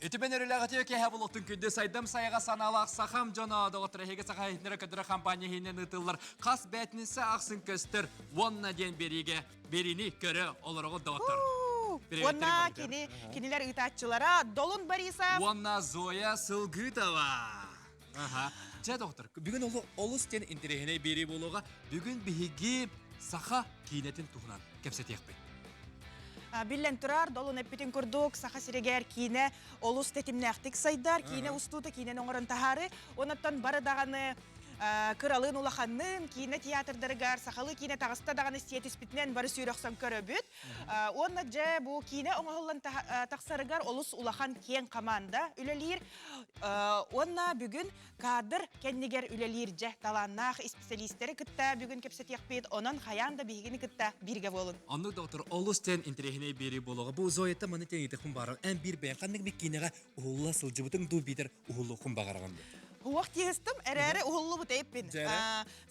Үтүмэн өрүлэҕитиэ киэһэ булуохтун күндү сайдам сайаҕа санаалаах сахам дьоно доҕоттор эһиги саха иһитиннэрэ көдөрө компания иһинэн ыытыллар хас бээтинсэ ахсын көстөр уонна диэн биэриигэ биэриини көрө олороҕут доҕоттор. Уонна кини кинилэр ыытааччылара Долун Борисов уонна Зоя Сылгытова. Аха. Дьэ, доҕоттор, бүгүн олус диэн интэриэһинэй биэрии буолуоҕа. Бүгүн биһиги саха киинэтин туһунан кэпсэтиэхпит. Биллэн турар, Долун эппитин курдук, Саха сиригэр киинэ олус тэтимнээхтик сайдар, киинэ устуута киинэни оҥорон таһаары. Онон бары даҕаны кыралыын улаханныын киинэ театрдарыгар сахалыы киинэ таҕыста даҕаны сиэтиспитинэн бары сүүрэ охсон көрөбүт. Уонна дьэ бу киинэ оҥоһуллан тахсарыгар олус улахан киэҥ хамаанда үлэлиир. Уонна бүгүн кадр кэннигэр үлэлиир дьэ талааннаах исписэлиистэри кытта бүгүн кэпсэтиэхпит. Онон хайаан да биһигини кытта бииргэ буолун. Оннук доктор олус тэн интэриэһинэй биэрии буолуоҕа. Бу Зоята маны тэн баарар. Эн биир бэйэҥ ханнык бик киинэҕэ уһулла сылдьыбытыҥ дуу биитэр уһуллуоххун баҕараҕын дуу? Уох тиһыстым, эрээри уһуллубут эппин.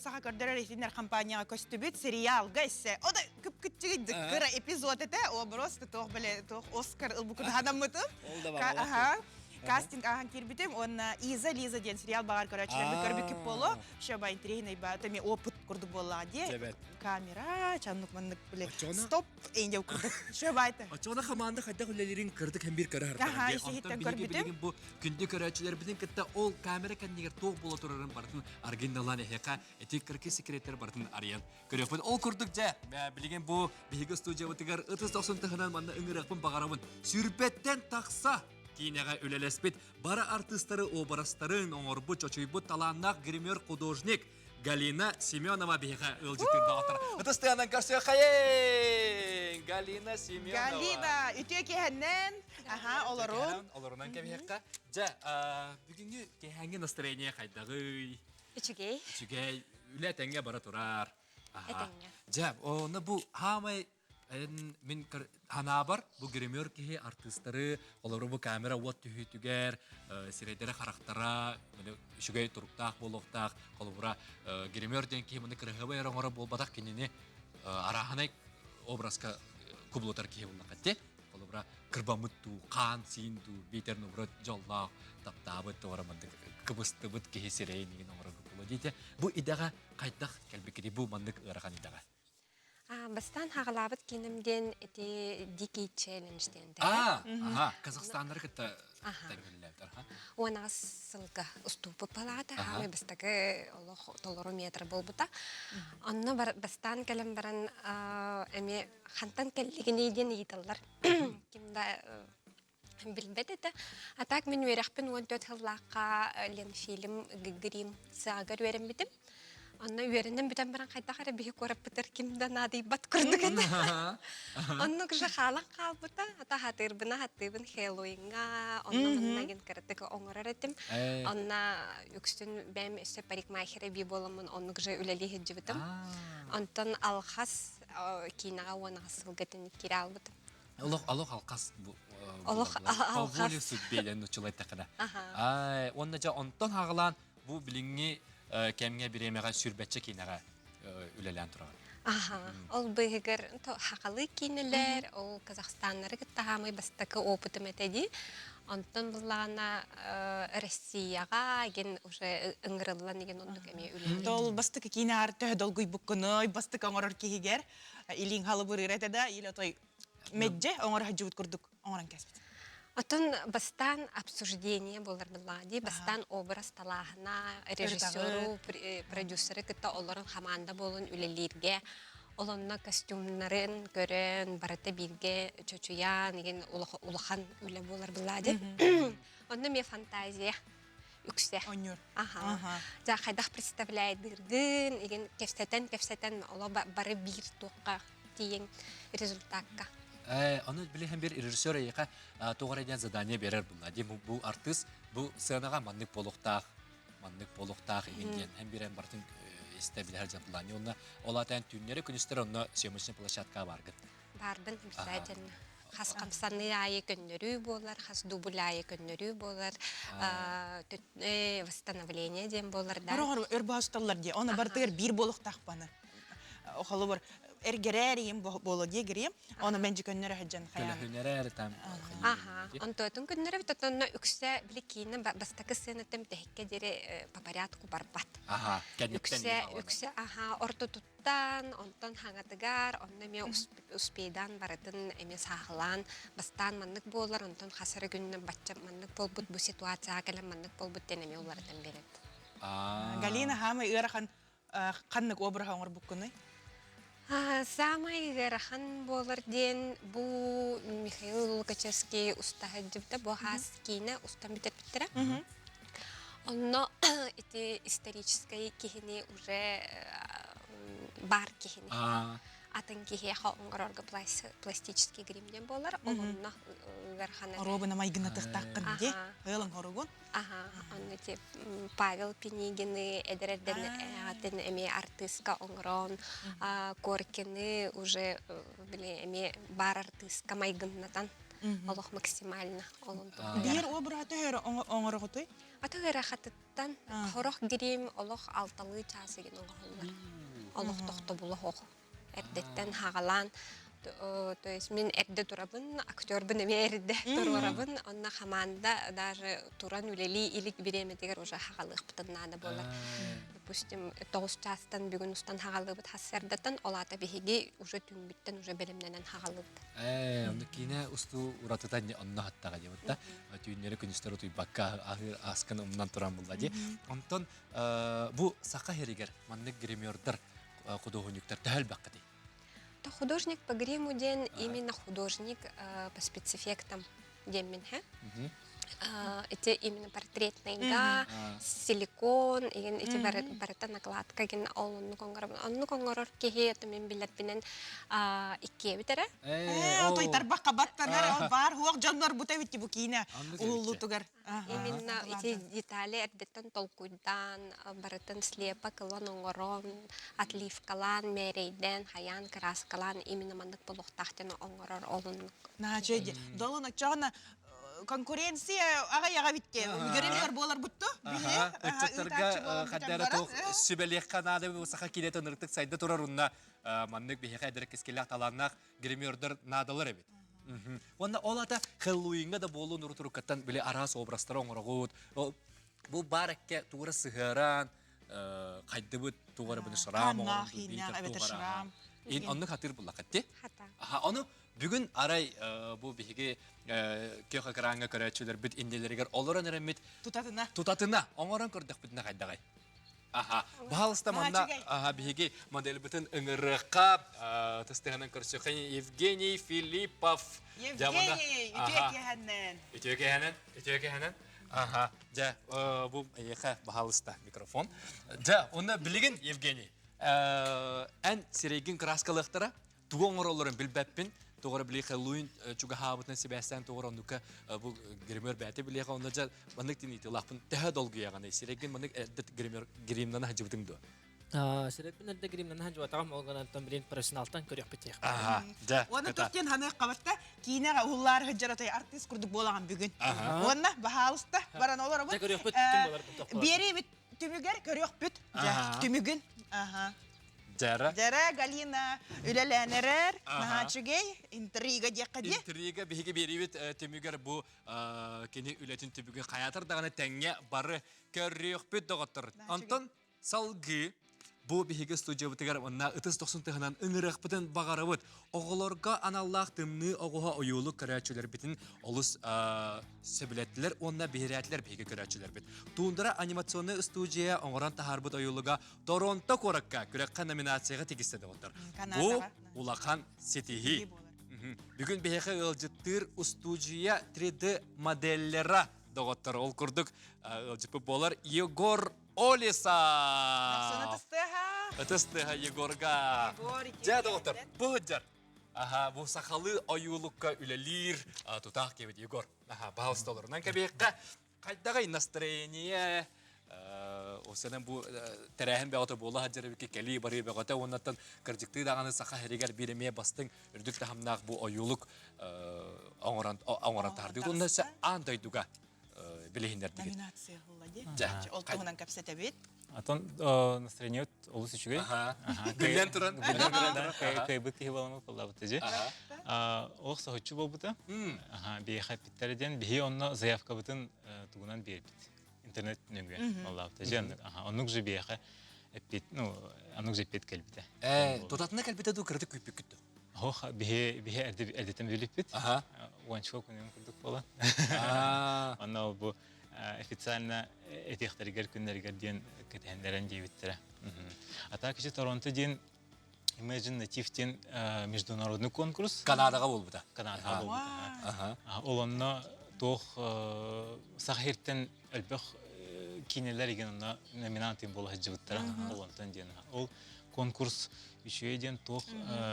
Саха көрдөрөр иһитиннэр компанияҕа көстүбүт сериалга иссе. О да кып-кыччыгыйдык кыра эпизод этэ. О просто туох бile туох Оскар ылбыкын ханаммытым. Ол да баҕалаах. Кастинг ааһан киирбитим уонна Иза Лиза диэн сериал баҕар көрөөччүлэрбит көрбүккүт буолуо. Еще ба интриһинэй ба это опыт курдук буоллаҕа дии. Камера, чаннык маннык биле стоп эйнде курдук. Еще байта. Оччоҕуна хамаанда хайдах үлэлиирин кырдык һэм биир көрө Аха, исиһиттэн көрбүтүм. Бу күндү көрөөччүлэрбитин кытта ол камера кэннигэр туох буола турарын барытын аргынналаан эһиэхэ эти кыракый секреттер барытын арыйан көрүөхпүт. Ол курдук дьэ, билигин бу биһиги студиябытыгар ытыс дохсун тыһынан манна ыҥырыахпын баҕарабын. Сүүрбэттэн тахса киинэҕэ үлэлэспит бары артыыстары образтарын оҥорбут, чочуйбут талааннаах гример-художник Галина Семенова биһиэхэ ыалдьыттыыр доҕоттор. Ытыс тыанан көрсүөххэйиҥ! Галина Семенова. Галина, үтүө киэһэннэн. Аха, олорун. Олорунан кэбиһиэххэ. Дьэ, бүгүҥҥү киэһээҥҥи настроение хайдаҕый? Үчүгэй. Үчүгэй. Үлэ этэҥҥэ бара турар. Этэҥҥэ. Дьэ, онно бу хаамай мин ханаабар бу гример киһи артыыстары олору бу камера уот түһүүтүгэр сирэйдэрэ харахтара үчүгэй туруктаах буолуохтаах холобура гример диэн киһи маны кыраһыабай эрэ оҥоро буолбатах кинини арааһынай образка кубулутар киһи буллаха ти холобура кырбаммыт дуу хаан сиин дуу биитэр нубура дьоллоох таптаабыт туора мандык кыбыстыбыт киһи сирэйин игин оҥорор буолуо диите бу идэҕэ хайдах кэлбиккитий бу маннык ыарахан идэҕэ Бастаан хаҕалаабыт кииним диэн ити Дикий челлендж диэн Аа, аха, Казахстаннары кытта тэҥнэллээбит, аха. 18 сылга устууппут палаата, хаамай бастакы олох толору метр буолбута. Онно бастаан кэлэн баран эмиэ хантан кэллигиний диэн ыйыталлар. Ким да билбэт этэ. А так мин үөрэхпин 14 сыллаахха Ленфильм Грим сыагар үөрэммитим. Онно үөрэнэн бүтэн баран хайдах эрэ биһи куораппытар ким да наадыйбат курдук этэ. Оннук же хаалан хаалбыта. Ата хатыырбына хаттыыбын Хэллоуиҥҥа, онно манна гин кыратык оҥорор этим. Онно үксүн бэйэм өссө парикмахер эбии буоламмын оннук же үлэлии сылдьыбытым. Онтон алхас киинэҕэ 18 сылга тинник киирэ албытым. Олох олох алкас бу Олох По воле судьбе диэн нуччалай эттэххинэ. Ай, уонна дьэ онтон хаҕалаан бу билиҥҥи кэмҥэ бириэмэҕэ сүүрбэччэ киинэҕэ үлэлээн тураҕын. Аха, ол быыһыгар хахалыы киинэлэр, ол Казахстаннары кытта хаамай бастакы опытым этэ дии. Онтон буллаҕына Россияҕа ген уже ыҥырыллан igen оннук эмиэ үлэлиир. Ол бастакы киинэҕэр төһө долгуйбуккунуй, бастакы оҥорор киһигэр илииҥ халыбырыыр этэ да, или отой мэддьэ оҥоро сылдьыбыт курдук оҥорон кэспит. Оттон бастаан обсуждение буолар былаа дии, бастаан образ талааһына, режиссеру, продюсеры кытта олорон хамаанда буолан үлэлииргэ, ол онно костюмнарын көрөн, барыта бииргэ чочуйаан, игин улахан үлэ буолар былаа дии. Онно эмиэ фантазия үксэ. Онньур. Аха. Дьа хайдах представляйдыыргын, игин кэпсэтэн-кэпсэтэн оло бары биир туохха тиийэн результакка. Ону билиһэн бир режиссер эйиэхэ туох эрэ диэн задание биэрэр булла. Дии бу артыыс бу сценаҕа маннык буолуохтаах, маннык буолуохтаах игин диэн эн биэрэн бартын истэ билэр дьон булла. Онно ол атаан түүннэри күнүстэр онно съемочный площадка баргыт. Баарбын обязательно. Хас хамсаныы аайы көннөрүү буолар, хас дубль аайы көннөрүү буолар, восстановление диэн буолар да. Өр өр баасталлар дии. Оны бартыгар биир буолуохтаах баны. Холобур, Эргэрээр ийим буолуо дии гириим. Оны мэндьи көннөрө сылдьан хайаан. Көлөһүнэрээр там. Аха. Онтуотун көннөрөбүт отонно үксэ били киинэ бастакы сценаттан бүтэһиккэ диэри по порядку барбат. Аха. Үксэ үксэ аха ортотуттан, онтон хаҥатыгар, онно эмиэ успейдаан барытын эмиэ сааһылаан бастаан маннык буолар, онтон хас эрэ күнүнэн бачча маннык буолбут, бу ситуацияҕа кэлэн маннык буолбут диэн эмиэ уларытан биэрэбит. Галина хаамай ыарахан ханнык обраһа оҥорбуккунуй? Саамай ыарахан буолар диэн бу Михаил Лукачевский уста сылдьыбыта, бу хаас киинэ устан бүтэрбиттэрэ. Онно ити историческай киһини уже бар киһини атын киһиэхэ оҥорорго пластический грим диэн буолар. Ол онно ыарахан Оруобуна майгынатыахтааххын дии. Ыалыҥ хоругун. Аха, онно ити Павел Пинигины эдэр эрдэн атын эмиэ артыыска оҥорон, Коркины уже били эмиэ баар артыыска майгыннатан олох максимально олон Биир обраһа төһө оҥороҕутуй? Аты ыарахатыттан хорох грим олох алталыы чаас игин оҥоһуллар. Олох тохтобула хоох. Эрдэттэн хаҕалаан то есть мин эрдэ турабын, актербын эмиэ эрдэ туруорабын, онно хамаанда даже туран үлэлии илик бириэмэтигэр уже хаҕалыахпытын наада буолар. Допустим, тоҕус чаастан бүгүн устан хаҕалыыбыт хассардатан, ол аата биһиги уже түүҥҥүттэн уже бэлэмнэнэн хаҕалыыбыт. Ээ, онно киинэ устуу уратыта онно хаттаҕа диэбит да. Түүннэри күнүстэри утуйбакка аһыыр аскын умнан туран булла дии. Онтон бу саха сиригэр маннык гримердар худуоһунньуктар төһө элбэххитий? Художник по гриму диэн именно художник по спецэффектам диэммин һэ. Ити именно портретныйга, силикон, игин ити барыта накладка гин ол оннук оҥоробун. Оннук оҥорор киһи это мин билэрбинэн иккиэбит эрэ. Ээ, тарбах хабаттанар, баар хуох дьоннор бута битти бу киинэ уһуллутугар. Именно ити детали эрдэттэн толкуйдаан, барытын слепок ылан оҥорон, отливкалаан, мээрэйдээн, хайаан, кырааскалаан именно маннык буолуохтаах диэн оҥорор олун. Наача долун оччоҕуна конкуренция аҕай-аҕа битте. Гример буолар бутту. Ыччаттарга хаддара туох сүбэлиэххэ наада саха киинэтэ ынырыктык сайда турар унна маннык биһиэхэ эдэр кэскиллээх талааннаах гримердар наадалар эбит. Уонна ол ата Хэллоуиҥҥа да буолуон урутуруккаттан били араас образтары оҥороҕут. Бу баар экке тугура сыһыаран хайдыбыт тугара быны шрам оҥорон шрам. Оннук хатыр буллахатти. Аха ону бүгүн арай бу биһиги көх экраҥҥа көрөөччүлэрбит иннилэригэр олорон эрэммит тутатына тутатына оҥорон көрдөхпүтүнэ хайдаҕай Аха. Баһалыста манна аха биһиги модельбытын ыҥырыахха тыстыһынан көрсүөххэ Евгений Филиппов. Евгений, үтүө киэһэннэн. Үтүө киэһэнэн, үтүө киэһэнэн. Аха. Дьэ, бу эйиэхэ баһалыста микрофон. Дьэ, онно билигин Евгений, эн сирэйгин кырааскалыахтара, тугу оҥороллорун билбэппин тоҕо эрэ били Хэллоуин чугаһаабытынан сибээстээн тоҕо эрэ оннукка бу гример бэйэтэ билиэхэ онно дьэ маннык тиниитилаахпын төһө долгуйаҕыный сирэйгин маннык эрдэ гример гримнана сылдьыбытыҥ дуо Сирэйбин эрдэ гримнана сылдьыбатаҕым ол гынан билин профессионалтан көрүөхпүт диэх. Аха, дьэ. Уонна туох диэн ханыах хабатта киинэҕэ уһуллаары сылдьар отой артыыс курдук буолаҕын бүгүн. Уонна баһаалыста баран олоробут. Дьэ көрүөхпүт ким буоларбын тохтолор. Биэриибит түмүгэр көрүөхпүт. Дьэ, түмүгүн. Аха. Дьара. Дьара, Галина үлэлээн эрэр. Наһаа үчүгэй. Интрига диэххэ дии. Интрига биһиги биэриибит түмүгэр бу кини үлэтин түмүгүн хайаатар даҕаны тэҥҥэ бары көрүөхпүт доҕоттор. Онтон салгыы Бу биһиги студиябытыгар уонна ытыс дохсун тыһынан ыҥырыахпытын баҕарабыт. Оҕолорго аналлаах тымныы оҕуһа ойуулук көрөөччүлэрбитин олус сөбүлэттилэр уонна биһирээтилэр биһиги көрөөччүлэрбит. Туундара анимационнай студия оҥорон таһаарбыт ойуулуга Торонто куоракка күрэххэ номинацияҕа тигистэ доҕоттор. Бу улахан ситиһии. Бүгүн биһиэхэ ыалдьыттыыр устуудьуйа 3D моделлера доҕоттор. Ол курдук ыалдьыппыт буолар Егор Олиса! Ытыс тыаһа! Ытыс тыаһа Егорга! Дьэ, доҕоттор, бу сылдьар. Аха, бу сахалыы ойуулукка үлэлиир тутаах киэбит Егор. Аха, баһалыста олорунан кэбиэххэ. Хайдаҕый настроение? Осенен бу тэрээһин бөҕөтө буола сылдьар эбикки кэлии барыы бөҕөтө уоннаттан кырдьыктыы даҕаны саха сиригэр биир эмиэ бастыҥ үрдүк таһымнаах бу ойуулук оҥорон оҥорон таһардыы. Уонна аан дойдуга. билиһиннэрдигит. Номинация ылла дии. Дьэ. Ол туһунан кэпсэтэбит. Атын настроение олус үчүгэй. Биллэн туран. Биллэн туран, кыайбыт киһи буоламмыт буоллабыт дии. Олох соһуччу буолбута. Биһиэхэ эппиттэрэ диэн биһи онно заявкабытын тугунан биэрбит. Интернет нөҥүө буоллабыт дии. Оннук же биһиэхэ эппит, ну, оннук же эппит кэлбитэ. Тутатына кэлбитэ дуу, кыратык күүппүккүт дуу? Ох, биһи биһи эрдэтин билиппит. Уончука күнүн курдук буолан. Онно ол бу официально этиэхтэригэр күннэригэр диэн кэтэһиннэрэн диэбиттэрэ. А так еще Торонто диэн Imagine Native диэн международный конкурс. Канадаҕа буолбута. Канадаҕа буолбута. Ол онно туох саха сиртэн элбэх киинэлэр игин онно номинант буола сылдьыбыттара. Ол онтон диэн. Ол конкурс үчүгэй диэн туох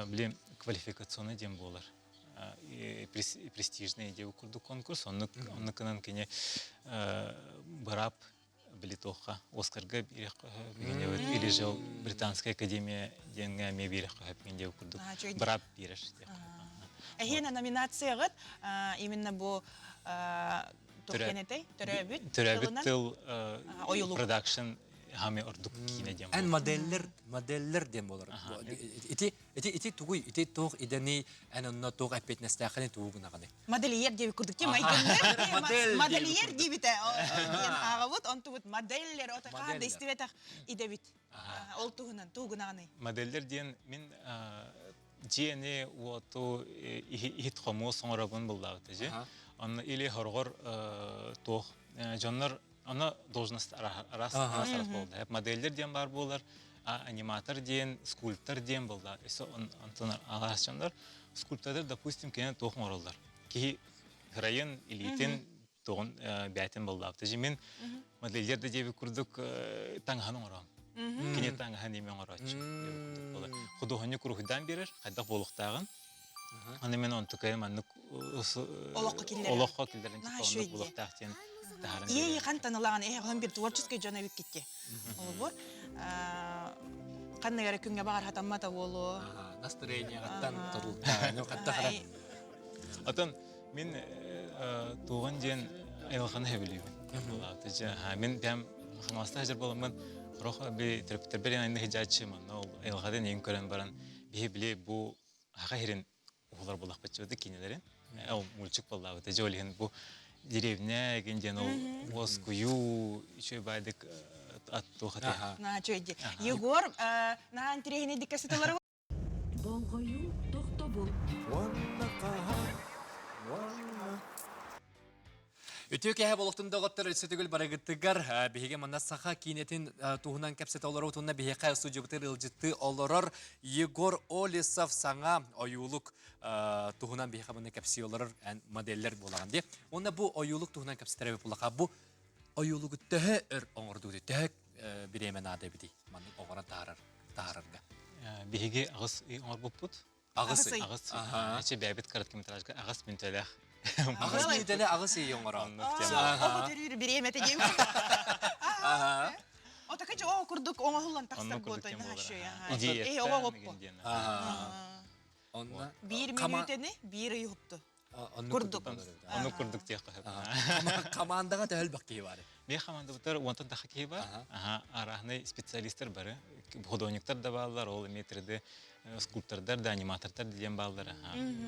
били квалификационный диэн буолар. Престижный диэн курдук конкурс. Оннук оннук гынан кини быраап били туохха Оскарга или же Британская академия диэҥҥэ эмиэ биэрэххэ сөп диэн курдук быраап биэрэр. Эһиэнэ номинацияҕыт именно бу төрөөбүт төрөөбүт тыл продакшн хами ордук киинэ диэн Эн моделлер моделлер диэн болар. Ити ити ити тугуй ити туох идэни эн онно туох эппиэтинэстээххини тугу гынаҕыный? Модельер диэбит курдук ти майгыннар модельер диэбитэ диэн ааҕабыт онтубут моделлер ото хаанда истибэтэх идэбит. Ол туһунан тугу гынаҕыный? Моделлер диэн мин дьиэни уоту иһит хомуос оҥоробун буллаабыта дьи. Онно или хорҕор туох дьоннор Оно должность араас араас буолда. Модельдер диэн бар буолар, аниматор диэн, скульптор диэн буолла. Өссө онтон араас дьоннор скульптордар, допустим, кине туох оҥороллор. Киһи кырайын, илиитин туоҕун бээтин буоллаабыта. Же мин модельер да диэбит курдук таҥаһын оҥором. Кини таҥаһын име оҥорооччу. Худуоһунньук уруһуйдаан биэрэр, хайдах буолуохтааҕын. Аны мен онтукайым маннык олоххо киллэрэн олоххо киллэрэн оннук булуохтаах диэн таһааран Иэйи хантан ылаҕын эһэ хон бир творческий дьон эбиккитти. Олобур ханнык эрэ күҥҥэ баҕар хатаммата буолуо. Настроениеҕыттан тутултаан хатта хара. Отон мин туоҕун диэн айылҕаны сөбүлүүбүн. Мин бэм хаҥаласта сылдьар буоламмын сорох би төрөппүттэрбэр айны сылдьааччы манна ол айылҕатын иин көрөн баран биһи били бу Аха иһирин уһулар буоллахпыт кинилэрин. Ол мультик буоллаабыта. Дьэ ол иһин бу деревня эгин диэн ол уоскуйуу үчүгэй баайдык аттуох этэ. Наһаа үчүгэй Егор, наһаа интэриэһинэйдик кэпсэтэлэр Болҕойуу тохтобул. Уонна хаһан, уонна Үтүө киэһэ болохтун доҕоттор өссө төгүл барыгытыгар биһиги манна саха киинэтин туһунан кэпсэтэ олорор уонна биһиэхэ студиябытыгар ыалдьыттыы олорор Егор Олесов саҥа ойуулук туһунан биһиэхэ манна кэпсии олорор моделлэр буолаҕын дии. Уонна бу ойуулук туһунан кэпсэтэр эбит буллаха бу ойуулугу төһө өр оҥордугут төһө бириэмэ наада эбитий маннык оҥорон таһаарар таһаарарга? Биһиги аҕыс ый оҥорбуппут. Аҕыс ый. Аҕыс ый. Эчи бэйэбит короткометражка аҕыс мүнүүтэлээх. Аҕыс мүнүүтэлээх аҕыс ый оҥорон. Оҕо төрүүр бириэмэтэ диэн. Отака же оо курдук оҥоһуллан тахсар буотой наһаа Идея. Оҕо оппо. Онно Биир мүнүүтэни биир ый уһукту. Курдук. Оннук курдук диэххэ сөп. Командаҕа төһө элбэх киһи бар? Биир командабытыгар уонтан тахса киһи бар. Араһынай специалистар бары. Художниктар да бааллар, ол эмиэ 3D скульптордар да, аниматордар да диэн бааллар.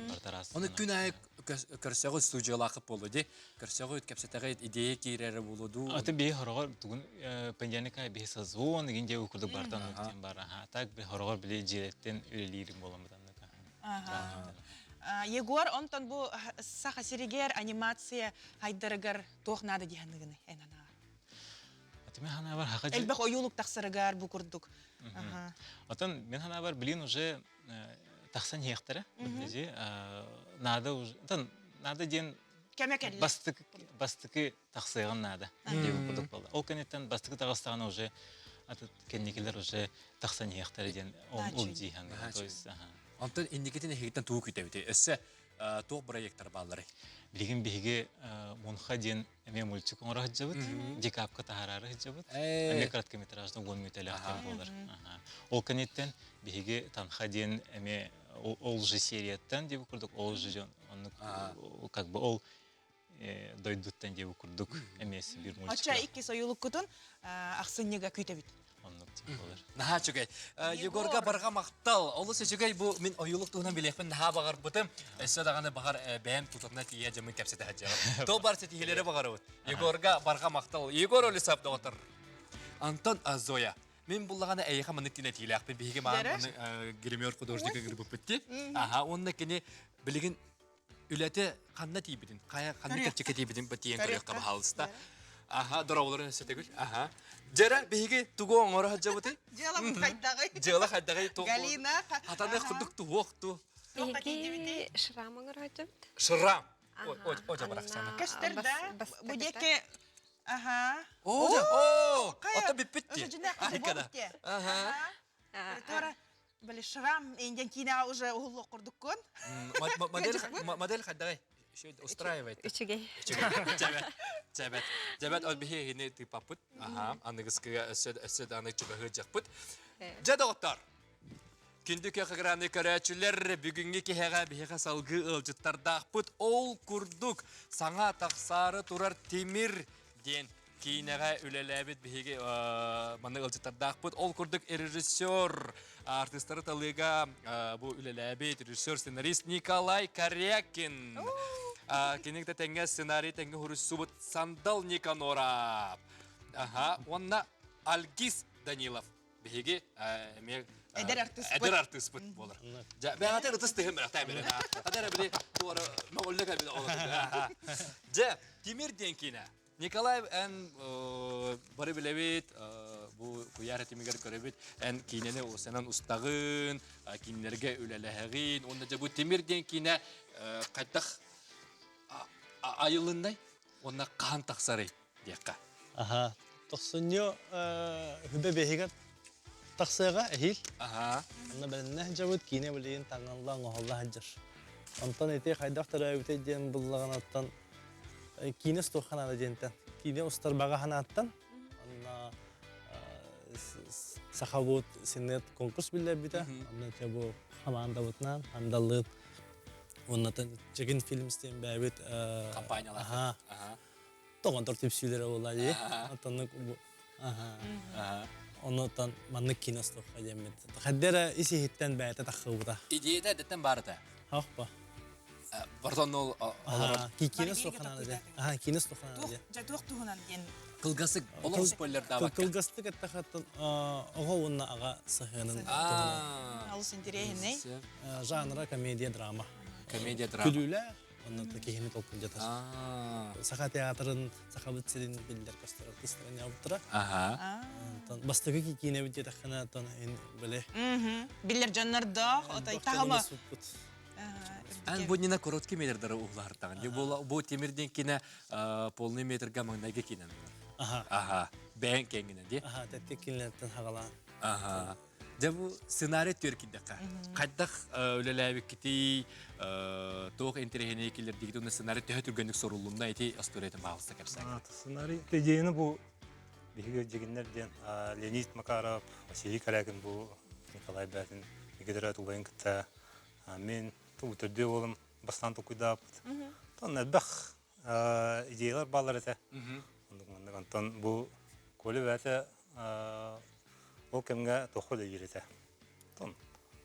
Барытараас. Оны күн аайы көрсөҕүт студиялаахыт буолуо дии. Көрсөҕүт, кэпсэтэҕит, идея киирэрэ буолуо дуу. Аты биһи хороҕор тугун понедельник аайы биһи созвон игин диэ курдук бартан диэн бар. Так би хороҕор били дьиэлэттэн үлэлиир буоламмыт аннык. Егор, онтон бу Саха сиригэр анимация хайдарыгар туох наада дии саныгыный эн анаҕар? Мин ханаабар хака Элбэх ойуулук тахсарыгар бу курдук. Отон мин ханаабар билин уже тахсан иһиэхтэрэ. Надо уже надо диэн Кэмэ кэллэ. Бастыкы бастыкы тахсыаҕын наада диэбит курдук буолла. Ол кэнниттэн бастакы таҕыстаҕына уже аты кэнникилэр уже тахсан иһиэхтэрэ диэн ол дии саныыбын. То есть Онтон инникитин эһигиттэн тугу күүтэбитий? Өссө туох проекттар баалларый? Билигин биһиги Мунха диэн эмиэ мультик оҥоро сылдьабыт. Декапка таһараары сылдьабыт. Эмиэ короткометражный уон мүнүүтэлээх диэн буолар. Ол кэнниттэн биһиги Танха диэн эмиэ ол же серияттан диэбит курдук ол же дьон оннук как бы ол. дойдуттан диэбит курдук эмиэ биир мультик. Оччо иккис ойуулуккутун ахсынньыга күүтэбит. Оннук тип болар. Наһаа үчүгэй. Егорга барҕа махтал. Олус үчүгэй бу мин ойуулук туһунан билиэхпин наһаа баҕарбытым. Өссө даҕаны баҕар бэйэм тутатына тиийэ дьоммун кэпсэтэ сылдьаҕым. То бар ситиһиилэри баҕарабыт. Егорга барҕа махтал. Егор Олесов доҕоттор. Антон Зоя. Мин буллаҕына эйиэхэ маннык тин этиилээхпин. Биһиги маан гример художника гырбыппыт ти. Аха, уонна кини билигин үлэтэ ханна тиийбитин, хайа ханна кэрчиккэ тиийбитин тиийэн көрүөххэ баһаалыста. Аха, дорооболорун өссө төгүл. Аха. Дьэрэ, биһиги тугу оҥоро сылдьабытый? Дьыалабыт хайдаҕый? Дьыала хайдаҕый? Галина. Хатаныах курдук туһуох ту. Биһиги шрам оҥоро сылдьабыт. Шрам. Ой, барахсана. Көстөр да? Бу диэки Аха. О, о, ото бүппүт дии. Аха. Туора Били шрам инден киинэҕэ уже уһуллуох курдуккун. Модель модель хайдагай? Устраивает. Үчүгэй. Үчүгэй. Чэбэт. Чэбэт ол биһи хини тыыпаппыт. Аха, аныгыскыга өссө өссө даҕаны чугаһыырдьахпыт. Дьэ доҕоттор. Күндү көхөграны көрөөччүлэр бүгүҥҥү киһэҕэ биһиэхэ салгыы ыалдьыттардаахпыт. Ол курдук саҥа тахсаары турар тимир диэн киинэҕэ үлэлээбит биһиги маннык ыалдьыттардаахпыт. Ол курдук режиссер, артыыстары талыыга бу үлэлээбит режиссер, сценарист Николай Корякин. Кини да тэҥҥэ сценарий тэҥҥэ хуруссубут Сандал Никаноров. Аха, уонна Альгиз Данилов. Биһиги эмиэ Эдэр артыыспыт. Эдэр артыыспыт буолар. Дьэ, бэҕэтэ ытыс тыһым бэрэхтээ бэрэ. Хата эрэ били туора мөҕүллэ кэлбит оҕолор. Дьэ, Тимир диэн киинэ. Николай, эн бары билэбит, бу куйаар этимигэр көрөбүт, эн киинэни усанан устаҕын, кииннэргэ үлэлэһэҕин, уонна дьэ бу Тимир диэн киинэ хайдах айылыннай уонна хаһан тахсарый диэххэ. Аха, тохсунньу хүбэ бэһигэр тахсыаҕа эһиил. Аха. Онно бэлэмнээх дьабыт киинэ билигин таҥалла оҥоһулла сылдьар. Онтон ити хайдах төрөөбүтэй диэн буллаҕынаттан киинэ устуохха наада диэнтэн киинэ устар баҕа санааттан онно сахабыт синет конкурс биллэрбитэ онно дьэ бу хамаандабытынан андаллыын уонна Чэгин фильмс диэн бэйэбит компаниялаах тоҕонтор түпсүүлэрэ буолла дии оттоннук оннуттан маннык киинэ устуохха диэммит хайда эрэ ис иһиттэн бэйэтэ таххыбыта идеята эрдэттэн баар этэ Хохпа. Бортон ол олорор. Киинэ суохханаана дьэ. Аха, киинэ суохханаана дьэ. Дьэ туох туһунан диэн. Кылгасык, олох спойлердаабакка. Кылгастык эттэхаттан оҕо уонна аҕа сыһыанын туһунан. Олус интэриэһинэй. Жанра комедия драма. Комедия драма. Күлүүлээх, онно киһини толкуйдатар. Саха театрын, сахабыт сирин биллэр көстөр артыыстарын ябыттара. Аха. Бастакы киинэбит диэтэххинэ, оттон били. Биллэр дьоннордоох, отой таһыма. Эн бу нина короткий метрдары уһулаһартаҕын. Бу бу тимир диэн кине полный метрга маҥнайгы кинен. Аха. Аха. Бэйэн кэҥинэ ди. Аха, тэттик кинилэртэн хагалаан. Аха. Дьэ бу сценарий түөркиддэххэ. Хайдах үлэлээбиккитий, туох интэриэһинэй киллэрдигит уонна сценарий төһө түргэнник суруллунна ити историятын баһаалыста кэпсээҥ. Сценарий идеяны бу биһиги дьигиннэр диэн Леонид Макаров, Василий Корякин бу Николай Бятин Игорь Тулайын кытта мин төрдүө буолум бастаан толкуйдаабыт. Тон элбэх идеялар бааллар этэ. Оннук маннык онтон бу Коля бэйэтэ ол кэмҥэ туохха үлэлиир этэ. Тон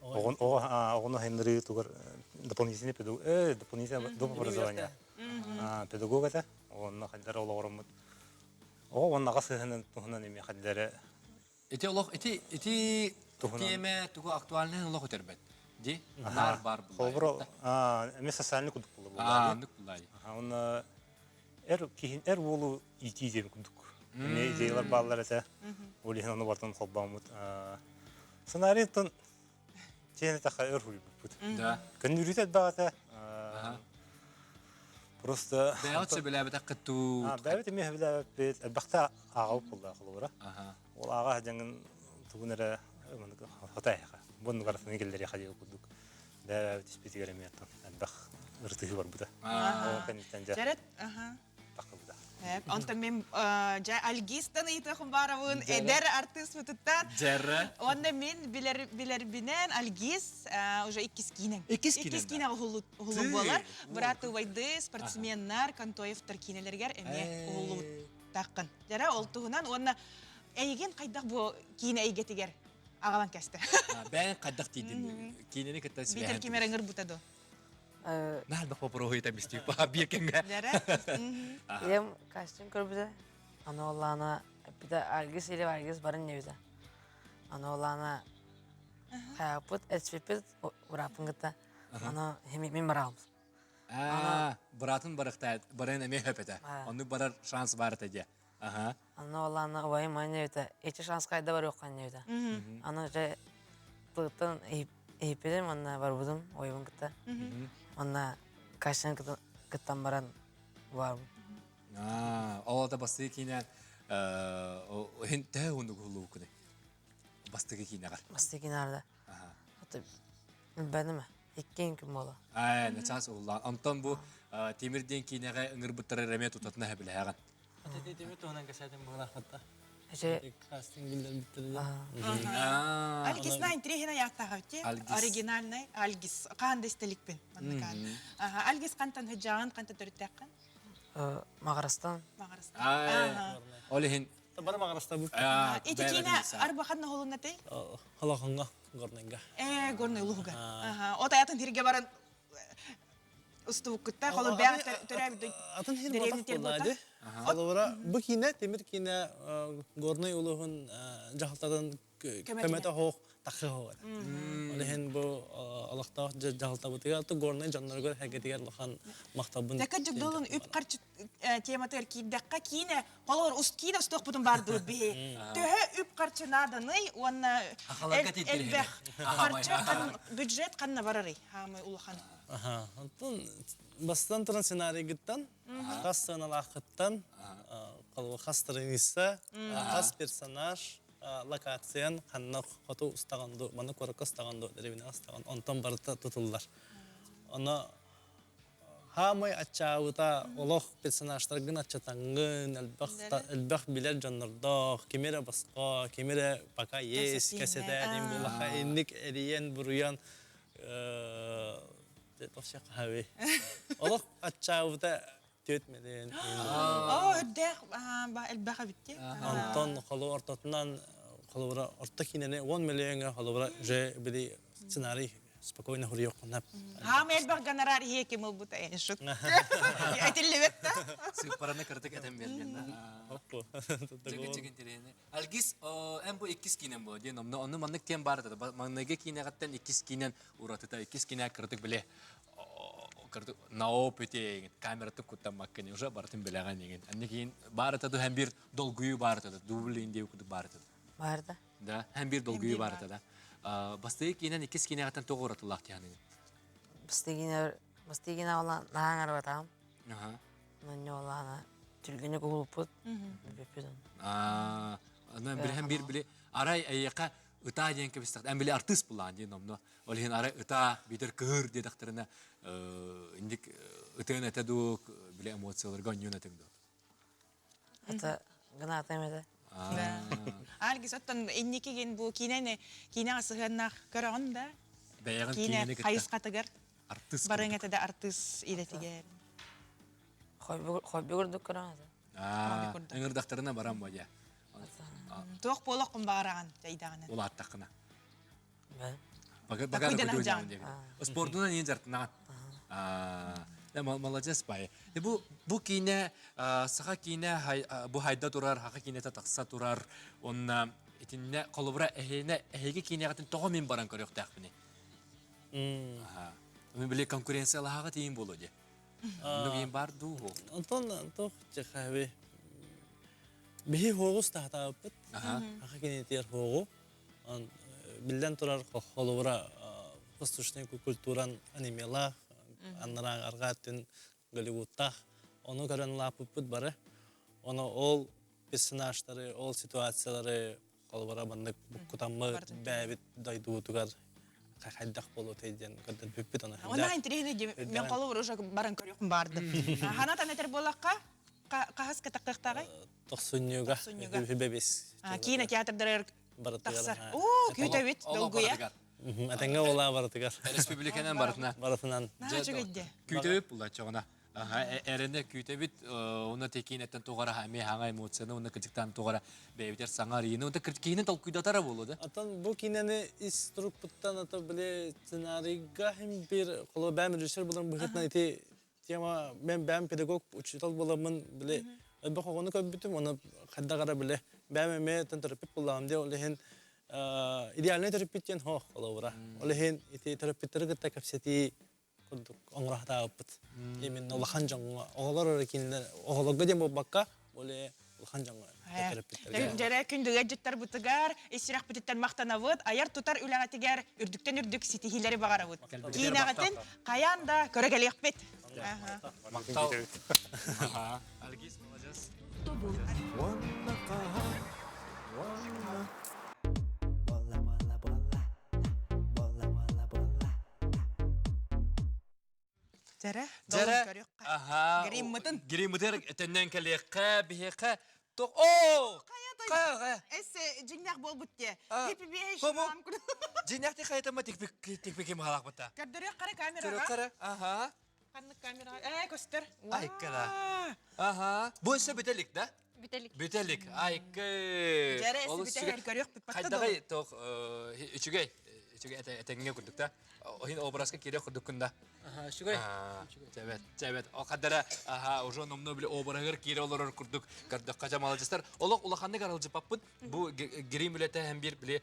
оҕону сайыннарыы тугар дополнительный педагог дополнительное доп образование педагог этэ. Онно хайдар олоҕороммут оҕо уонна аҕа сыһыанын туһунан эмиэ хайдары Ити олох ити ити тиэмэ тугу актуальнай олох өтөрбөт. Ди наар бар буллай. Холобура эмиэ социальный курдук буолла буолла. Оннук буллай. Онно эр киһин эр уолу иитии диэн курдук. Эмиэ идеялар бааллар этэ. Ол иһин ону бартан холбооммут. Сценарийтан чиэни таха өр хуйбуппут. Да. Көннүрүүтэ элбэҕэ Просто Бэйэҕит сөбүлээбэтэххит дуу? Бэйэбит эмиэ сөбүлээбэппит. Элбэхтэ ааҕабыт буолла холобура. Ол ааҕа сылдьаҥҥын тугун эрэ хата эһэхэ. Бу оннугар атыны киллэриэхэ диэн курдук. Бэйэбит испитигэр эмиэ элбэх ырытыһыы барбыта. Ол кэнниттэн дьэ Дьэрет, аха. таххыбыта. Онтон мен дьэ Альгистан ыйытыахым баарабын, эдэр артыыспытыттан. Дьэрэ. Уонна мен билэр билэрбинэн Альгиз уже иккис киинэҥ. Иккис киинэҥ. Иккис киинэҕэ уһуллуу буолар. Быраат убайды спортсменнар Контоевтар киинэлэригэр эмиэ уһуллубуттааххын. Дьэрэ ол туһунан уонна эйигин хайдах бу киинэ эйгэтигэр аҕалан кэстэ. Бэйэн хайдах тиийдин киинэни кытта сибээһин. Биитэр ким эрэ ыҥырбыта дуо? Наһаа элбэх боппуруоһу ыйытан бистик биир кэмҥэ. Ийэм костюм көрбүтэ. Аны оллаана эппитэ Альгис или Альгис барын диэбитэ. Аны оллаана хайаппыт, эчпиппит бырааппын кытта. Аны мин бараҕым. Аа, быраатын барахта баран эмиэ хөп этэ. Оннук барар шанс баар этэ диэ. Аха. Аны оллаана убайым аны диэбитэ, эти шанс хайда барыаххан диэбитэ. Аны дьэ тыыттан иһиппитим уонна барбытым ойбун кытта. Уонна кастинг кыттан баран барбым. Аа, ол да бастыгы киинэ хин төһө уһуннук уһуллубуккуный? Бастыгы киинэҕэр. Бастыгы киинэҕэр да. Билбэтим иккиэн күн буола. Аа, начаас уһуллаан. Онтон бу Тимир диэн киинэҕэ ыҥырбыттара эмиэ тутатына сөбүлэһэҕин. Ати Тимир туһунан кэсээтим быһылаахпытта. Эче Кастинг биллэрбиттэр. Альгис на интриһина яаттаахабыт оригинальный Альгис хаан да истэликпин манныкаан. Альгис хантан хыдьаан ханта төрүттээххин? Маҕарастан. Маҕарастан. Ол иһин Бары Маҕарастабыт. Ити киинэ арбахан ноһолуннатай? Холохоҥҥо, Горнайга. Ээ, Горнай улууһугар. От аятын хирге баран устубуккутта холор бэҕэ төрөөбүт атын хир ботах буолла Холобура бу киинэ тимир киинэ Горнай улууһун дьаһалтатын көмөтө хоох тахсы хоох Ол иһин бу олохтоох дьаһалтабытыгар Горнай дьонноругар хэгэтигэр улахан махталбын Тэкэ дьогдолун үп харчы тематыгар киирдэххэ киинэ холобур ус киинэ устуохпутун баардыбыт биһи төһө үп харчы нааданый уонна элбэх харчы бюджет ханна барарый хаамай улахан Онтон бастан туран сценарийгыттан хас сыаналааххыттан хас страница хас персонаж локациян ханна хоту устаҕан ду манна куоракка устаҕан ду дэриэбинэҕэ устаҕан онтон барыта тутуллар оно Хаамай аччаабыта олох персонажтаргын аччатаҥҥын, элбэх, элбэх билэр дьоннордоох, кими эрэ босхо, кими эрэ пока есть, кэсэтэ диэн буоллахха инник эрийэн, буруйан вообще хаһабый. Олох аччаабыта түөт мэлиэн. Оо, үрдээх элбэх эбит дии. Онтон холу ортотунан холобура орто киинэни 10 миллиоҥҥа холобура уже били сценарий спокойно хуруйуоххун Хаам элбэх гонорар иһиэ ким ылбыта эн шут. Этиллибэт да. Сыыппараны кыратык этэн биэрдин да. Чыгын чыгын тириэни. Альгис эн бу иккис киинэн буо диэн онно онну маннык тиэн баар этэ. Маҥнайгы киинэҕиттэн иккис киинэн уратыта иккис киинэ кыратык биле кырдык на опыте камераты куттаммаккын уже барытын билэҕин игин. Анны кийин баар этэ һәм бир долгуйуу баар этэ дубль индия курдук баар этэ. Баар да. Да, һәм бир долгуйуу баар этэ да. Бастыгы киинэн иккис киинэҕиттэн тоҕо уратылаах тиһаныгын? Бастыгы бастыгы киинэ олан наһаа арбатаҕым. Аха. Нонньуолаана түргэнник уһулуппут. Бүппүт. Аа, аны бир һәм бир били арай эйиэхэ ытаа диэн кэбистэхт. Эн били артыыс булаан диэн omно. Ол иһин арай ытаа биитэр кыһыр диэтэхтэринэ инник ытыан этэ дуу, били эмоцияларга онньуон этиҥ дуу. Это гынатым этэ. Альгис оттон инникигин бу киинэни киинэҕэ сыһыаннаах көрөҕүн да? Бэйэҕин Киинэ киинэни кытта хайысхатыгар артыыс барыҥ этэ да артыыс идэтигэр. Хобби курдук көрөҕүн этэ. Ыҥырдахтарына баран бо дьэ. Туох буолуоххун баҕараҕын дьайдаҕына? Улааттаххына. Бага Спордунан иин дьарыктанаҕын. Молодец бай. Бу бу киинэ саха киинэ бу хайда турар, хаха киинэтэ тахса турар. Онна итиннэ холобура эһиэнэ эһиги киинэҕитин тоҕо мин баран көрүөхтээхпиний? Мин били конкуренциялаһаҕа тиийин буолуо дии. Оннук иин бар дуу? Онтон туох чехаби биһи хуоҕус таһатаабыппыт. Хаха киниэтигэр хуоҕу биллэн турар холобура восточнай культуран анимелаах анараа арҕаа өттүн Голливудтаах ону көрөн улааппыппыт бары ону ол персонажтары ол ситуациялары холобура маннык буккутаммыт бэйэбит дойдубутугар хайдах буолуотай диэн көрдөрбүппүт ону Онно интириэһинэй мен холобур уже баран көрүөхүм баарды. Ханатан этэр буоллахха. Хаһыс кытахтахтааҕай? Тохсунньуга. Тохсунньуга. Бэбис. Киинэ театрдарыгар тахсар. Оо, күүтэбит, долгуйа. Этэҥҥэ буолаа барытыгар. Республиканан барытынан. Барытынан. Наһаа үчүгэйдэ. Күүтэбит буллаччаҕына. Эрэнэ күүтэбит, уонна текиинэттэн туҕара эмиэ хаҥа эмоцияны, уонна кырдьыктаан туҕара бэйэбитэр саҥа арыйыны, уонна киинин толкуйдатара буолуо да? Атын бу киинэни ис турукпуттан ата били сценарийга хим бир холо бэм режиссер булан быһытынан ити тема мен бэм педагог учитель буламмын били элбэх оҕону көрбүтүм оны хайдах эрэ били бэм эмиэ төрөппүт буллаҕым диэ ол иһин идеальный төрөппүт диэн хоох холобура ол иһин ити төрөппүттэри кытта кэпсэтии курдук оҥоро Именно улахан дьоҥҥо оҕолор эрэ кинилэр оҕолорго диэн буолбакка более улахан дьоҥҥо төрөппүттэргэ. Дьэрэ күндүгэ дьыттарбытыгар, ис сүрэхпититтэн махтанабыт, айар тутар үлэҕитигэр үрдүктэн үрдүк ситиһиилэри баҕарабыт. Киинэҕитин хайаан да көрө кэлиэхпит. Махтал. Альгиз, молодец. Уонна хаһан, уонна Дьэрэ, Дьэрэ, аха, Гриммытын. Гриммытын төннөн кэлиэххэ, биһиэхэ тох Оо! Хайа Эс дьиҥнээх буолбут те. Дьиҥнээх хайатама тикпик махалаах Көрдөрүөх қара камераға. Көрүөх қара, аха. Ханнык камераға? Э, көстөр. Айккала. Аха. Бу өссө бүтэлик да? Бүтэлик. Бүтэлик. Айкы. Дьэрэ, эссе бүтэһэр көрүөх бүппатта Хайдагай тох үчүгэй. Үчүгэй этэҥҥэ курдук да. Оһин образка киирэ курдуккун да. Үчүгэй. Чэбэт, чэбэт. О хадара аха уже номно биле образыгар киирэ олорор курдук көрдөххө жа маладьыстар. Олох улаханнык аралдьыппаппын. Бу грим үлэтэ һэм биир били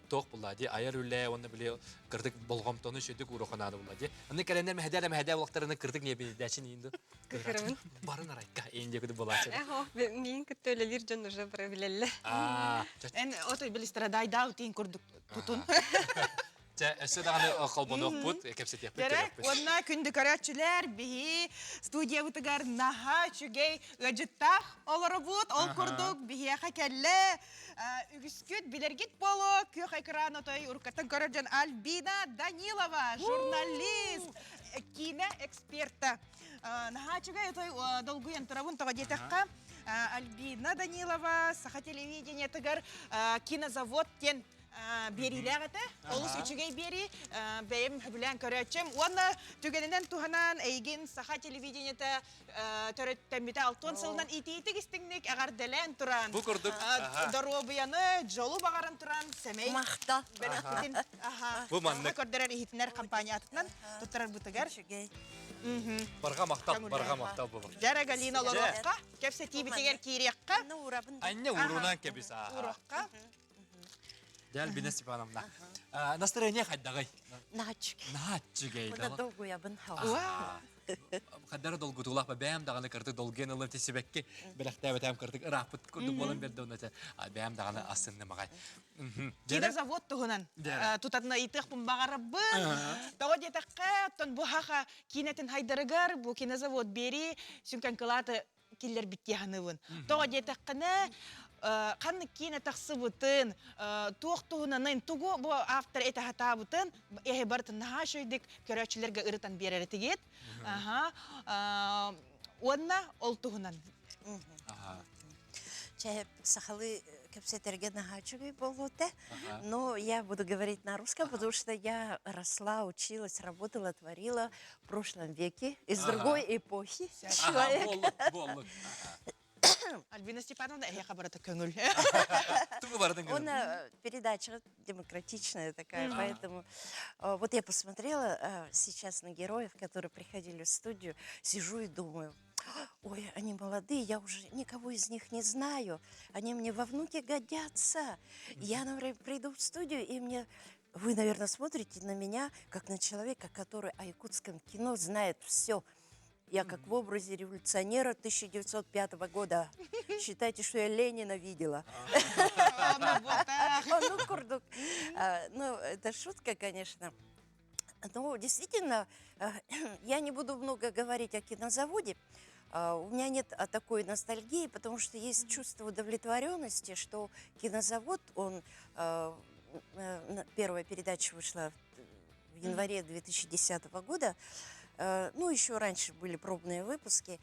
туох булла ди айар үлэ уонна били кырдык болҕомтону сүдүк ууруханаады булла ди. Аны кэлэннэр мэһэдэ мэһэдэ улахтарына кырдык не бинидээчин иинду. Кыһырабын. Барын арайка иин диэки булаачы. Эхо, миин кытта үлэлиир дьон уже бары билэллэр. Эн отой билистера дайдау тиин курдук тутун. Чэ, өссө даҕаны холбонуохпут, кэпсэтиэхпит, Дэрек, көрүөхпүт. уонна күндү көрөөччүлэр, биһи студиябытыгар наһаа үчүгэй ыалдьыттаах олоробут. Ол курдук биһиэхэ кэллэ үгүскүт билэргит буолуо күөх экран отой уруккаттан көрөр дьон Альбина Данилова, журналист, киинэ эксперта. Наһаа үчүгэй отой долгуйан турабын тоҕо диэтэххэ Альбина Данилова саха телевидениетыгар кинозавод диэн биэриилээх этэ. Олус үчүгэй биэрии. Бэйэм сөбүлээн көрөөччүм. Уонна түгэнинэн туһанан эйигин саха телевидениета төрөттөммүтэ алтуон сылынан итиитик истиҥник эҕэрдэлээн туран Бу курдук доруобуйаны, дьолу баҕаран туран сэмэй Махтал. бэлэхпитин Бу маннык. көрдөрөр иһитинэр компаниятынан туттарарбытыгар. Үчүгэй. Барҕа махтал, барҕа махтал бу. Дьэрэ Галина олоруохха, кэпсэтиибитигэр киириэххэ. Анне уурунан кэбис аа. Уруохха. Дьэ, Альбина Степановна, настроение хайдаҕый? Нааччыгай. Нааччыгай. Уна долгуйабын Хаддара долгутуулаах бэйэм даҕаны кыртык долгуйан ылым тисибэкки бэлэхтээбэтэм кыртык ырааппыт курдук буолан берде онно бэйэм даҕаны астыннымаҕай. Кинозавод туһунан тутатына ыйытыахпын баҕарабын. Тоҕо диэтэххэ, оттон бу хаха киинэтин хайдарыгар бу кинозавод биэрии сүҥкэн кылааты киллэрбит дии саныыбын. Тоҕо диэтэххинэ, ханнык киинэ тахсыбытын, туох туһунанын, тугу бу автор этэ сатаабытын эһи барытын наһаа үчүгэйдик көрөөччүлэргэ ырытан биэрэр этигит. Аха. Уонна ол туһунан. Чэ, сахалыы кэпсэтэргэ наһаа үчүгэй буолуо Но я буду говорить на русском, потому что я росла, училась, работала, творила в прошлом веке, из другой эпохи человек. Альбина Степановна, эһиэхэ барыта көҥүл. Он передача демократичная такая, поэтому вот я посмотрела сейчас на героев, которые приходили в студию, сижу и думаю, ой, они молодые, я уже никого из них не знаю, они мне во внуки годятся. Я, например, приду в студию, и мне вы, наверное, смотрите на меня, как на человека, который о якутском кино знает все. Я как в образе революционера 1905 года. Считайте, что я Ленина видела. Ну, курдук. Ну, это шутка, конечно. Но действительно, я не буду много говорить о кинозаводе. У меня нет такой ностальгии, потому что есть чувство удовлетворенности, что кинозавод, он первая передача вышла в январе 2010 года, ну, еще раньше были пробные выпуски.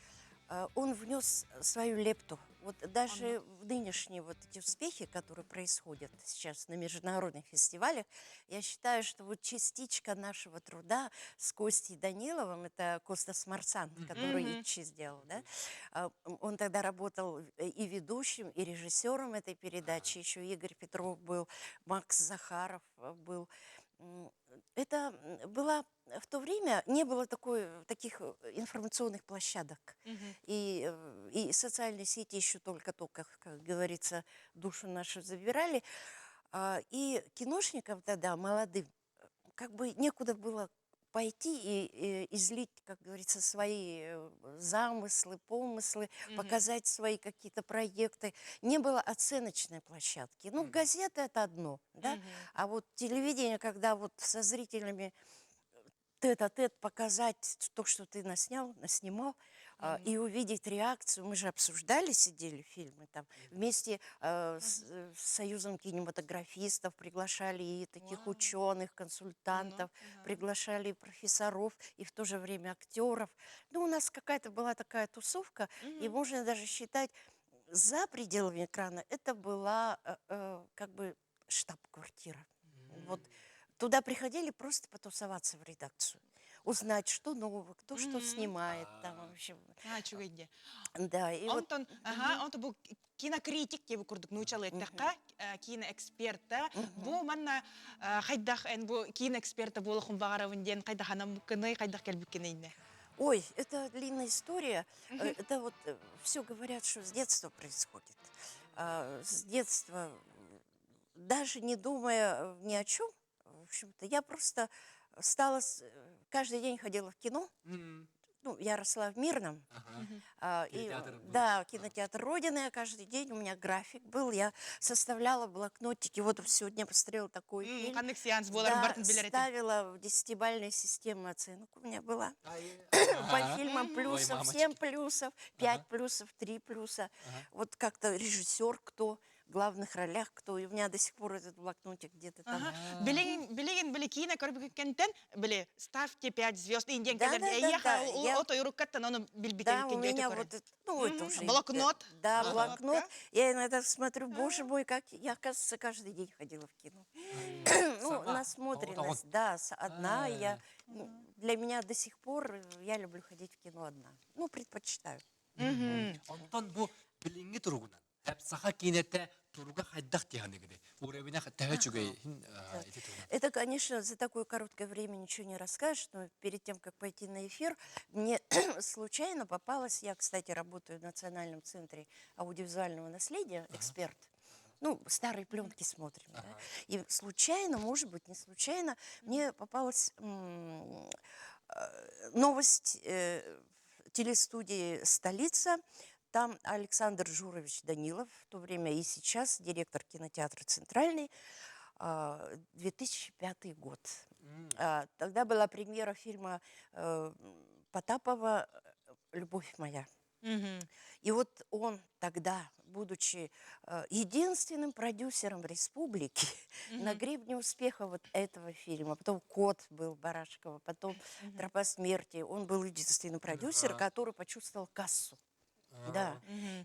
Он внес свою лепту. Вот даже в нынешние вот эти успехи, которые происходят сейчас на международных фестивалях, я считаю, что вот частичка нашего труда с Костей Даниловым, это Костас Марсан, который mm-hmm. Ичи сделал, да, он тогда работал и ведущим, и режиссером этой передачи, еще Игорь Петров был, Макс Захаров был. Это была в то время не было такой, таких информационных площадок. Угу. И, и социальные сети еще только-только, как говорится, душу нашу забирали. И киношникам тогда, молодым, как бы некуда было пойти и излить, как говорится, свои замыслы, помыслы, угу. показать свои какие-то проекты. Не было оценочной площадки. Ну, угу. газета это одно, да, угу. а вот телевидение, когда вот со зрителями тет-а-тет показать то, что ты наснял, наснимал, mm-hmm. и увидеть реакцию. Мы же обсуждали, сидели фильмы там, вместе э, с, с Союзом кинематографистов приглашали и таких wow. ученых, консультантов, mm-hmm. приглашали профессоров и в то же время актеров. Ну, у нас какая-то была такая тусовка, mm-hmm. и можно даже считать, за пределами экрана это была э, э, как бы штаб-квартира. Mm-hmm. Вот туда приходили просто потусоваться в редакцию, узнать, что нового, кто mm-hmm. что снимает там вообще. А, үчүгэй Да, и вот... Ага, онтон бу кинокритик диэби курдук нууччалыы эттэххэ, киноэксперта. Бу манна хайдах эн бу киноэксперта буолуохпун баҕарабын диэн хайдах анаммыккыный, хайдах кэлбиккиний Ой, это длинная история. Это вот все говорят, что с детства происходит. С детства, даже не думая ни о чем, в общем-то, я просто стала, каждый день ходила в кино. Mm-hmm. Ну, я росла в Мирном. Ага. А, и, да, кинотеатр Родины. Я каждый день, у меня график был, я составляла блокнотики. Вот сегодня посмотрела такой фильм. сеанс Да, ставила в десятибалльной системе оценок у меня была. По фильмам плюсов, 7 плюсов, 5 плюсов, 3 плюса. Вот как-то режиссер кто, в главных ролях кто. И у меня до сих пор этот блокнотик где-то там. Билигин, билигин, били киинэ көрбүккүттэн, били, ставьте 5 звезд, индиан Да, да, да, да. Я... Ото ону Да, у меня вот, это, ну, это уже... Блокнот. Да, блокнот. Я иногда смотрю, боже мой, как я, оказывается, каждый день ходила в кино. Ну, насмотренность, да, одна я. Для меня до сих пор, я люблю ходить в кино одна. Ну, предпочитаю. Онтон бу билиҥҥи туругунан саха киинэтэ туруга хайдах дии саныыгыный. Уровень төһө Это, конечно, за такое короткое время ничего не расскажешь, но перед тем, как пойти на эфир, мне случайно попалась, я, кстати, работаю в Национальном центре аудиовизуального наследия, эксперт, ну, старые пленки смотрим. Да? И случайно, может быть, не случайно, мне попалась новость телестудии «Столица». Там Александр Журович Данилов, в то время и сейчас директор кинотеатра «Центральный», 2005 год. Тогда была премьера фильма Потапова «Любовь моя». И вот он тогда, будучи единственным продюсером республики, на гребне успеха вот этого фильма, потом «Кот» был Барашкова, потом «Тропа смерти», он был единственный продюсер, который почувствовал кассу. Да.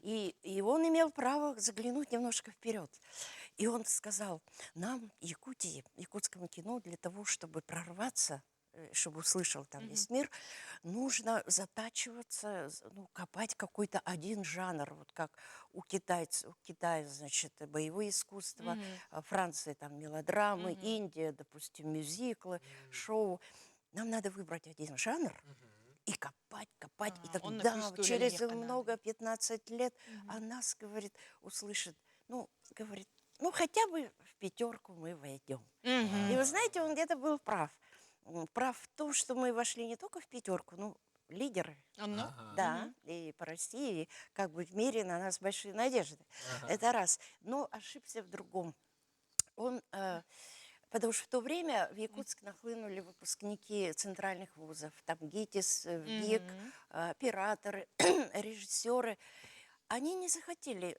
И он имел право заглянуть немножко вперед. И он сказал, нам, Якутии, якутскому кино, для того, чтобы прорваться, чтобы услышал там весь мир, нужно затачиваться, ну, копать какой-то один жанр, вот как у китайцев, у Китая, значит, боевые искусства, Франция там мелодрамы, Индия, допустим, мюзиклы, шоу. Нам надо выбрать один жанр и копать, копать, и тогда через много, 15 лет, а нас, говорит, услышит, ну, говорит, ну, хотя бы в пятерку мы войдем. И вы знаете, он где-то был прав. Прав в том, что мы вошли не только в пятерку, ну, лидеры. Ну? Да, и по России, и как бы в мире на нас большие надежды. Это раз. Но ошибся в другом. Он, потому что в то время в Якутск нахлынули выпускники центральных вузов, там ГИТИС, ВГИК, операторы, режиссеры. Они не захотели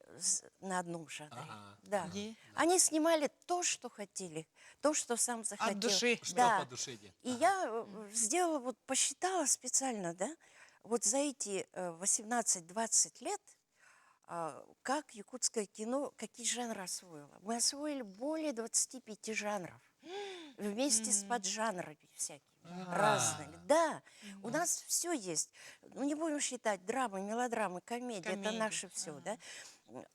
на одном жанре. Да. Они снимали то, что хотели, то, что сам захотел. От души. Что Да. по душе. И я сделала, вот посчитала специально, да, Вот за эти 18-20 лет как якутское кино, какие жанры освоило? Мы освоили более 25 жанров вместе с поджанрами всякими разными. Да, у нас все есть. Ну, не будем считать драмы, мелодрамы, комедии, это наше все, да.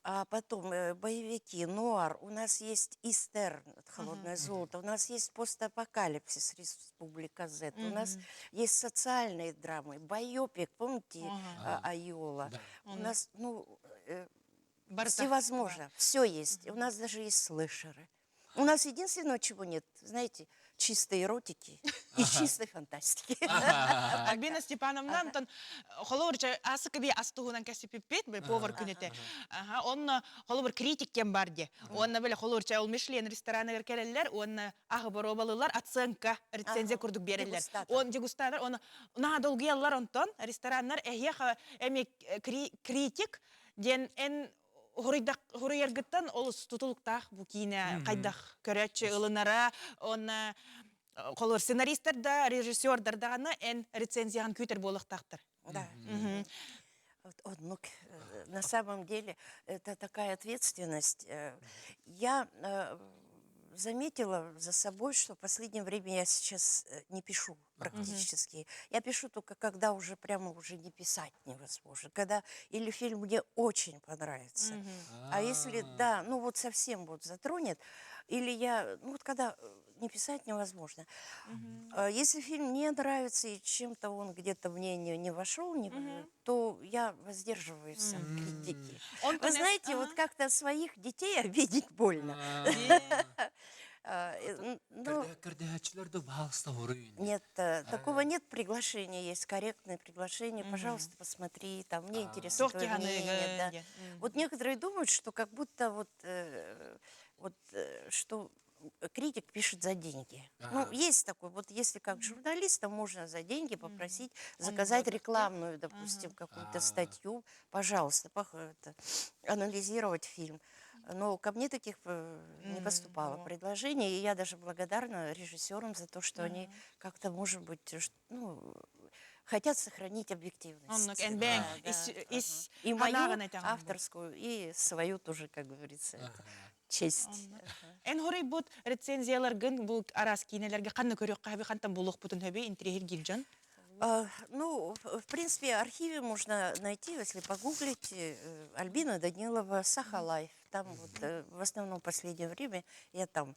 А потом боевики, нуар, у нас есть истерн, холодное золото, у нас есть постапокалипсис, Республика З, у нас есть социальные драмы, байопик, помните, Айола. У нас, ну, всевозможно, все есть. У нас даже есть слэшеры. У нас единственного, чего нет, знаете, чистой эротики и чистой фантастики. Альбина Степановна, онтон холобур асык би астуһунан кэсипиппит повар күнүтэ. Онно холобур критик кем бар де. Онно бile холобур ол Мишлен рестораныгар келеллер, онно аһы боробалылар оценка, рецензия курдук береллер. Он дегустатор, он наһаа долгуяллар онтон рестораннар эһиэх эми критик диэн эн хуруйаргыттан олус тутулуктаах бу киинэ хайдах көрөөччү ылынара онна холор сценаристар да режиссердар даҕаны эн рецензияҕын күүтэр буолуохтаахтар. Да. Вот, на самом деле это такая ответственность. Я заметила за собой, что в последнее время я сейчас не пишу практически. Я пишу только, когда уже прямо уже не писать невозможно. Когда или фильм мне очень понравится. А если, да, ну вот совсем вот затронет, или я, ну вот когда не писать невозможно. Если фильм не нравится и чем-то он где-то мне не вошел, не, то я воздерживаюсь от критики. Вы знаете, вот как-то своих детей обидеть больно. Ну, нет, такого нет приглашения, есть корректное приглашение, пожалуйста, посмотри, там, мне интересно твое мнение. Да. Вот некоторые думают, что как будто вот, вот что критик пишет за деньги. Ну, есть такой, вот если как журналиста можно за деньги попросить заказать рекламную, допустим, какую-то статью, пожалуйста, это, анализировать фильм. Но ко мне таких не поступало предложений, и я даже благодарна режиссерам за то, что они как-то, может быть, ну, хотят сохранить объективность. Да, да, И мою авторскую, и свою тоже, как говорится, это честь. Эн хоруйбут рецензияларгын бу араас киинэлэргэ ханна көрүөххэ сөбүй хантан булуохпутун сөбүй интэриэһиргиир дьон. Ну, в принципе, архиве можно найти, если погуглить, Альбина Данилова, Сахалайф. Там вот в основном в последнее время я там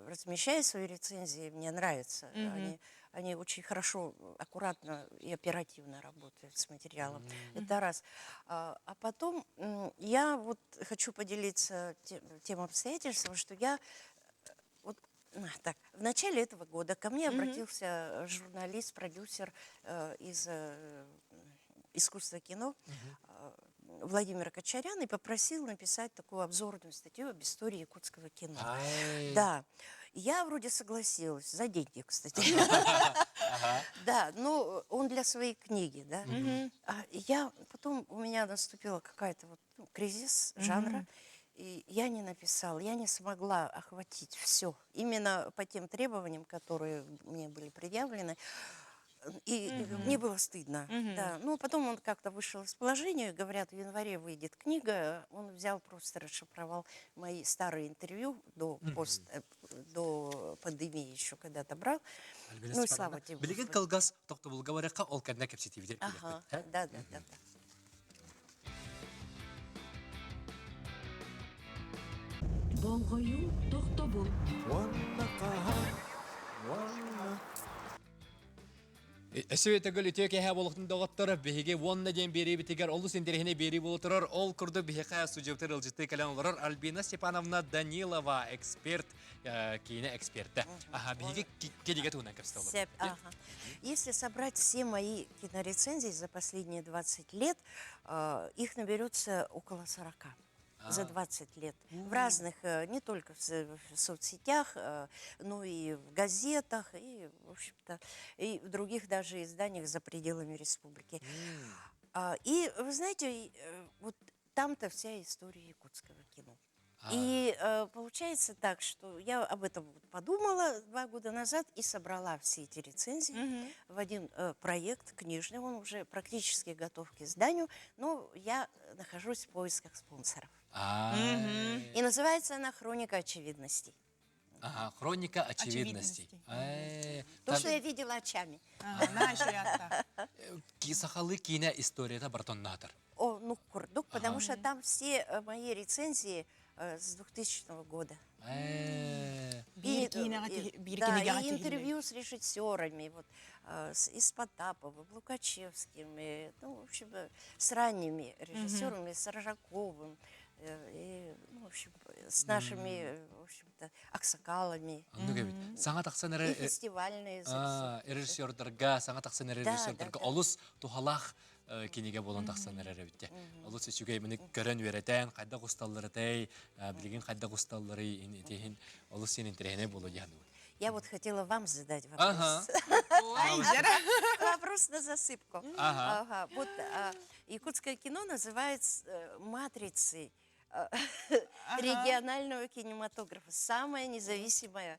размещаю свои рецензии, мне нравится. Они очень хорошо, аккуратно и оперативно работают с материалом. Это раз. А потом я вот хочу поделиться тем обстоятельством, что я вот так, в начале этого года ко мне обратился журналист, продюсер из искусства кино Владимир Кочарян и попросил написать такую обзорную статью об истории якутского кино. Да, я вроде согласилась, за деньги, кстати. Да, но он для своей книги, да. А я потом у меня наступила какая-то вот ну, кризис жанра, и я не написала, я не смогла охватить все именно по тем требованиям, которые мне были предъявлены. И мне было стыдно. Да. Ну, потом он как-то вышел из положения, говорят, в январе выйдет книга. Он взял, просто расшифровал мои старые интервью до пандемии еще когда-то брал. Ну, и слава тебе. Билигин кылгас тохтобулга барыахха ол кэннэ кэпсэтиибитин Ага, да. Болҕойуу тохтобул. Уонна хаһан, уонна Өссө төгүл үтүө киэһэ буолуохтун доҕоттор биһиги уонна диэн биэриибитигэр олус интэриэһинэй биэрии буола турар. Ол курдук биһиэхэ судьуктар ыалдьыттыы кэлэн олорор Альбина Степановна Данилова, эксперт, киинэ эксперта. Аха, биһиги кинигэ туһунан кэпсэтэ олоробут. Ага. Если собрать все мои кинорецензии за последние 20 лет, их наберется около 40 за 20 лет. В разных, не только в соцсетях, но и в газетах, и, в общем-то, и в других даже изданиях за пределами республики. И, вы знаете, вот там-то вся история якутского кино. И получается так, что я об этом подумала 2 года назад и собрала все эти рецензии в один проект книжный. Он уже практически готов к изданию, но я нахожусь в поисках спонсоров. И называется она «Хроника очевидностей». Ага, хроника очевидностей. То, что я видела очами. Сахалыы киинэ историята барыта онно сытар. О, ну, курдук, потому что там все мои рецензии с 2000 года. И, да, и интервью с режиссерами, вот, и с Потаповым, Лукачевским, и, ну, в общем, с ранними режиссерами, с Рожаковым, и, ну, в общем, с нашими, в общем-то, аксакалами. Саҥа тахсан И фестивальные режиссердарга, саҥа тахсан режиссердарга олус туһалаах кинигэ буолан тахсан эрэр эбит. Олус үчүгэй мини көрөн үөрэтэн, хайдах усталларытай, билигин хайдах усталларый итиһин олус син интэриэһинэй буолуо диэн. Я вот хотела вам задать вопрос. Вопрос на засыпку. Ага. Вот якутское кино называется матрицей регионального кинематографа. Самое независимое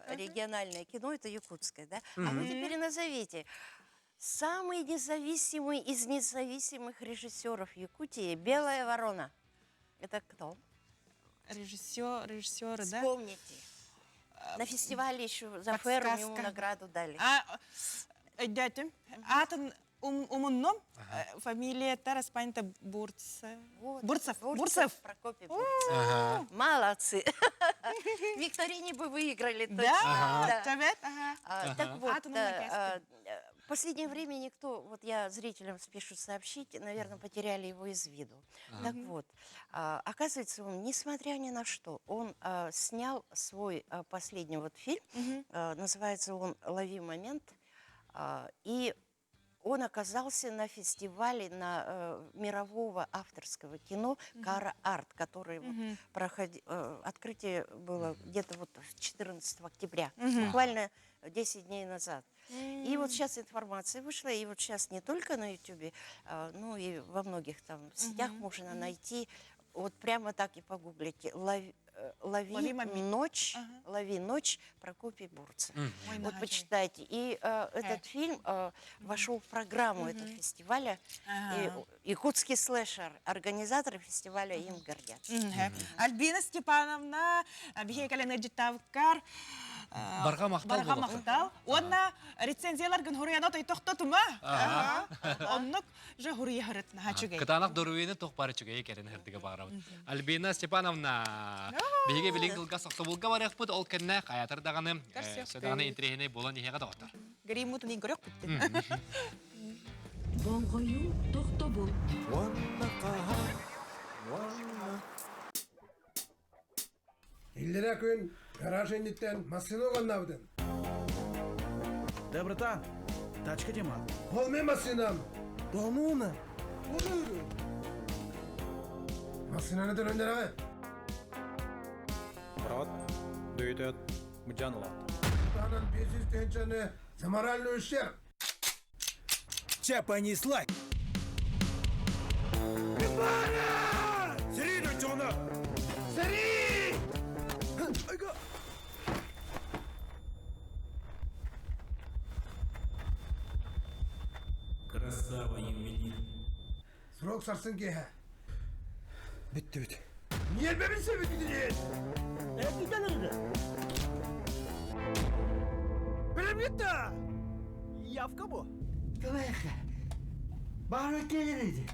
региональное кино – это якутское, да? А вы теперь назовите самый независимый из независимых режиссеров Якутии «Белая ворона». Это кто? Режиссер, режиссеры, да? Вспомните. На фестивале еще за Ферру ему награду дали. А, дядя, аатын умуннум, фамилия Тараспанта Бурцев. Бурцев. Бурцев. Прокопий Бурцев. Молодцы. В викторине бы выиграли точно. Да, да. Так вот, в последнее время никто, вот я зрителям спешу сообщить, наверное, потеряли его из виду. Так вот, оказывается, он, несмотря ни на что, он снял свой последний вот фильм, называется он «Лови момент», и он оказался на фестивале на мирового авторского кино Кара Арт, который вот открытие было где-то вот 14 октября, буквально 10 дней назад. И вот сейчас информация вышла, и вот сейчас не только на Ютубе, но и во многих там сетях можно найти, вот прямо так и погуглите, лови, лови, Лови момент. ночь, лови ночь Прокопий Бурцев. Ой, Вот почитайте. И этот фильм вошел в программу этого фестиваля. И якутский слэшер, организаторы фестиваля им гордятся. Альбина Степановна, биһиэхэ кэлэн ыалдьыттаабыккар. Барҕа махтал Барҕа буолуохтун. махтал. Уонна рецензияларгын суруйан тохтотума. Оннук же суруйа сырыт наһаа үчүгэй. Кытаанах доруобуйаны туох баар үчүгэйи кэрэни сырдыгы баҕарабыт. Альбина Степановна, биһиги билигин кылгас тохтобулга барыахпыт, ол кэннэ хайатар даҕаны, даҕаны интэриэһинэй буолан иһиэҕэ доҕоттор. Гриммутун көрүөхпүт. Болҕойуу тохтобул. Уонна хаһан, уонна Иллэрээ күн гараж инниттэн массыына уганнаабытын. Да, братан, тачка тема. Ол мин массыынам. Да ну на. Массыынаны төлөннөрөҕө. Брат, дөйөтөт, мыдьан ылат. Таһынан 500 тыһыынчаны за моральный ущерб. Чэ, понеслась. Сэрии дьоно! Сэрии! Айга! Красава, ювелир. Срок сарсын киэһэ. Бүттүбүт. Ньиэрбэбин сиэбиккитиниин! Эрдитен Билимҥит да! Явка бу. Кылайха. Бары келер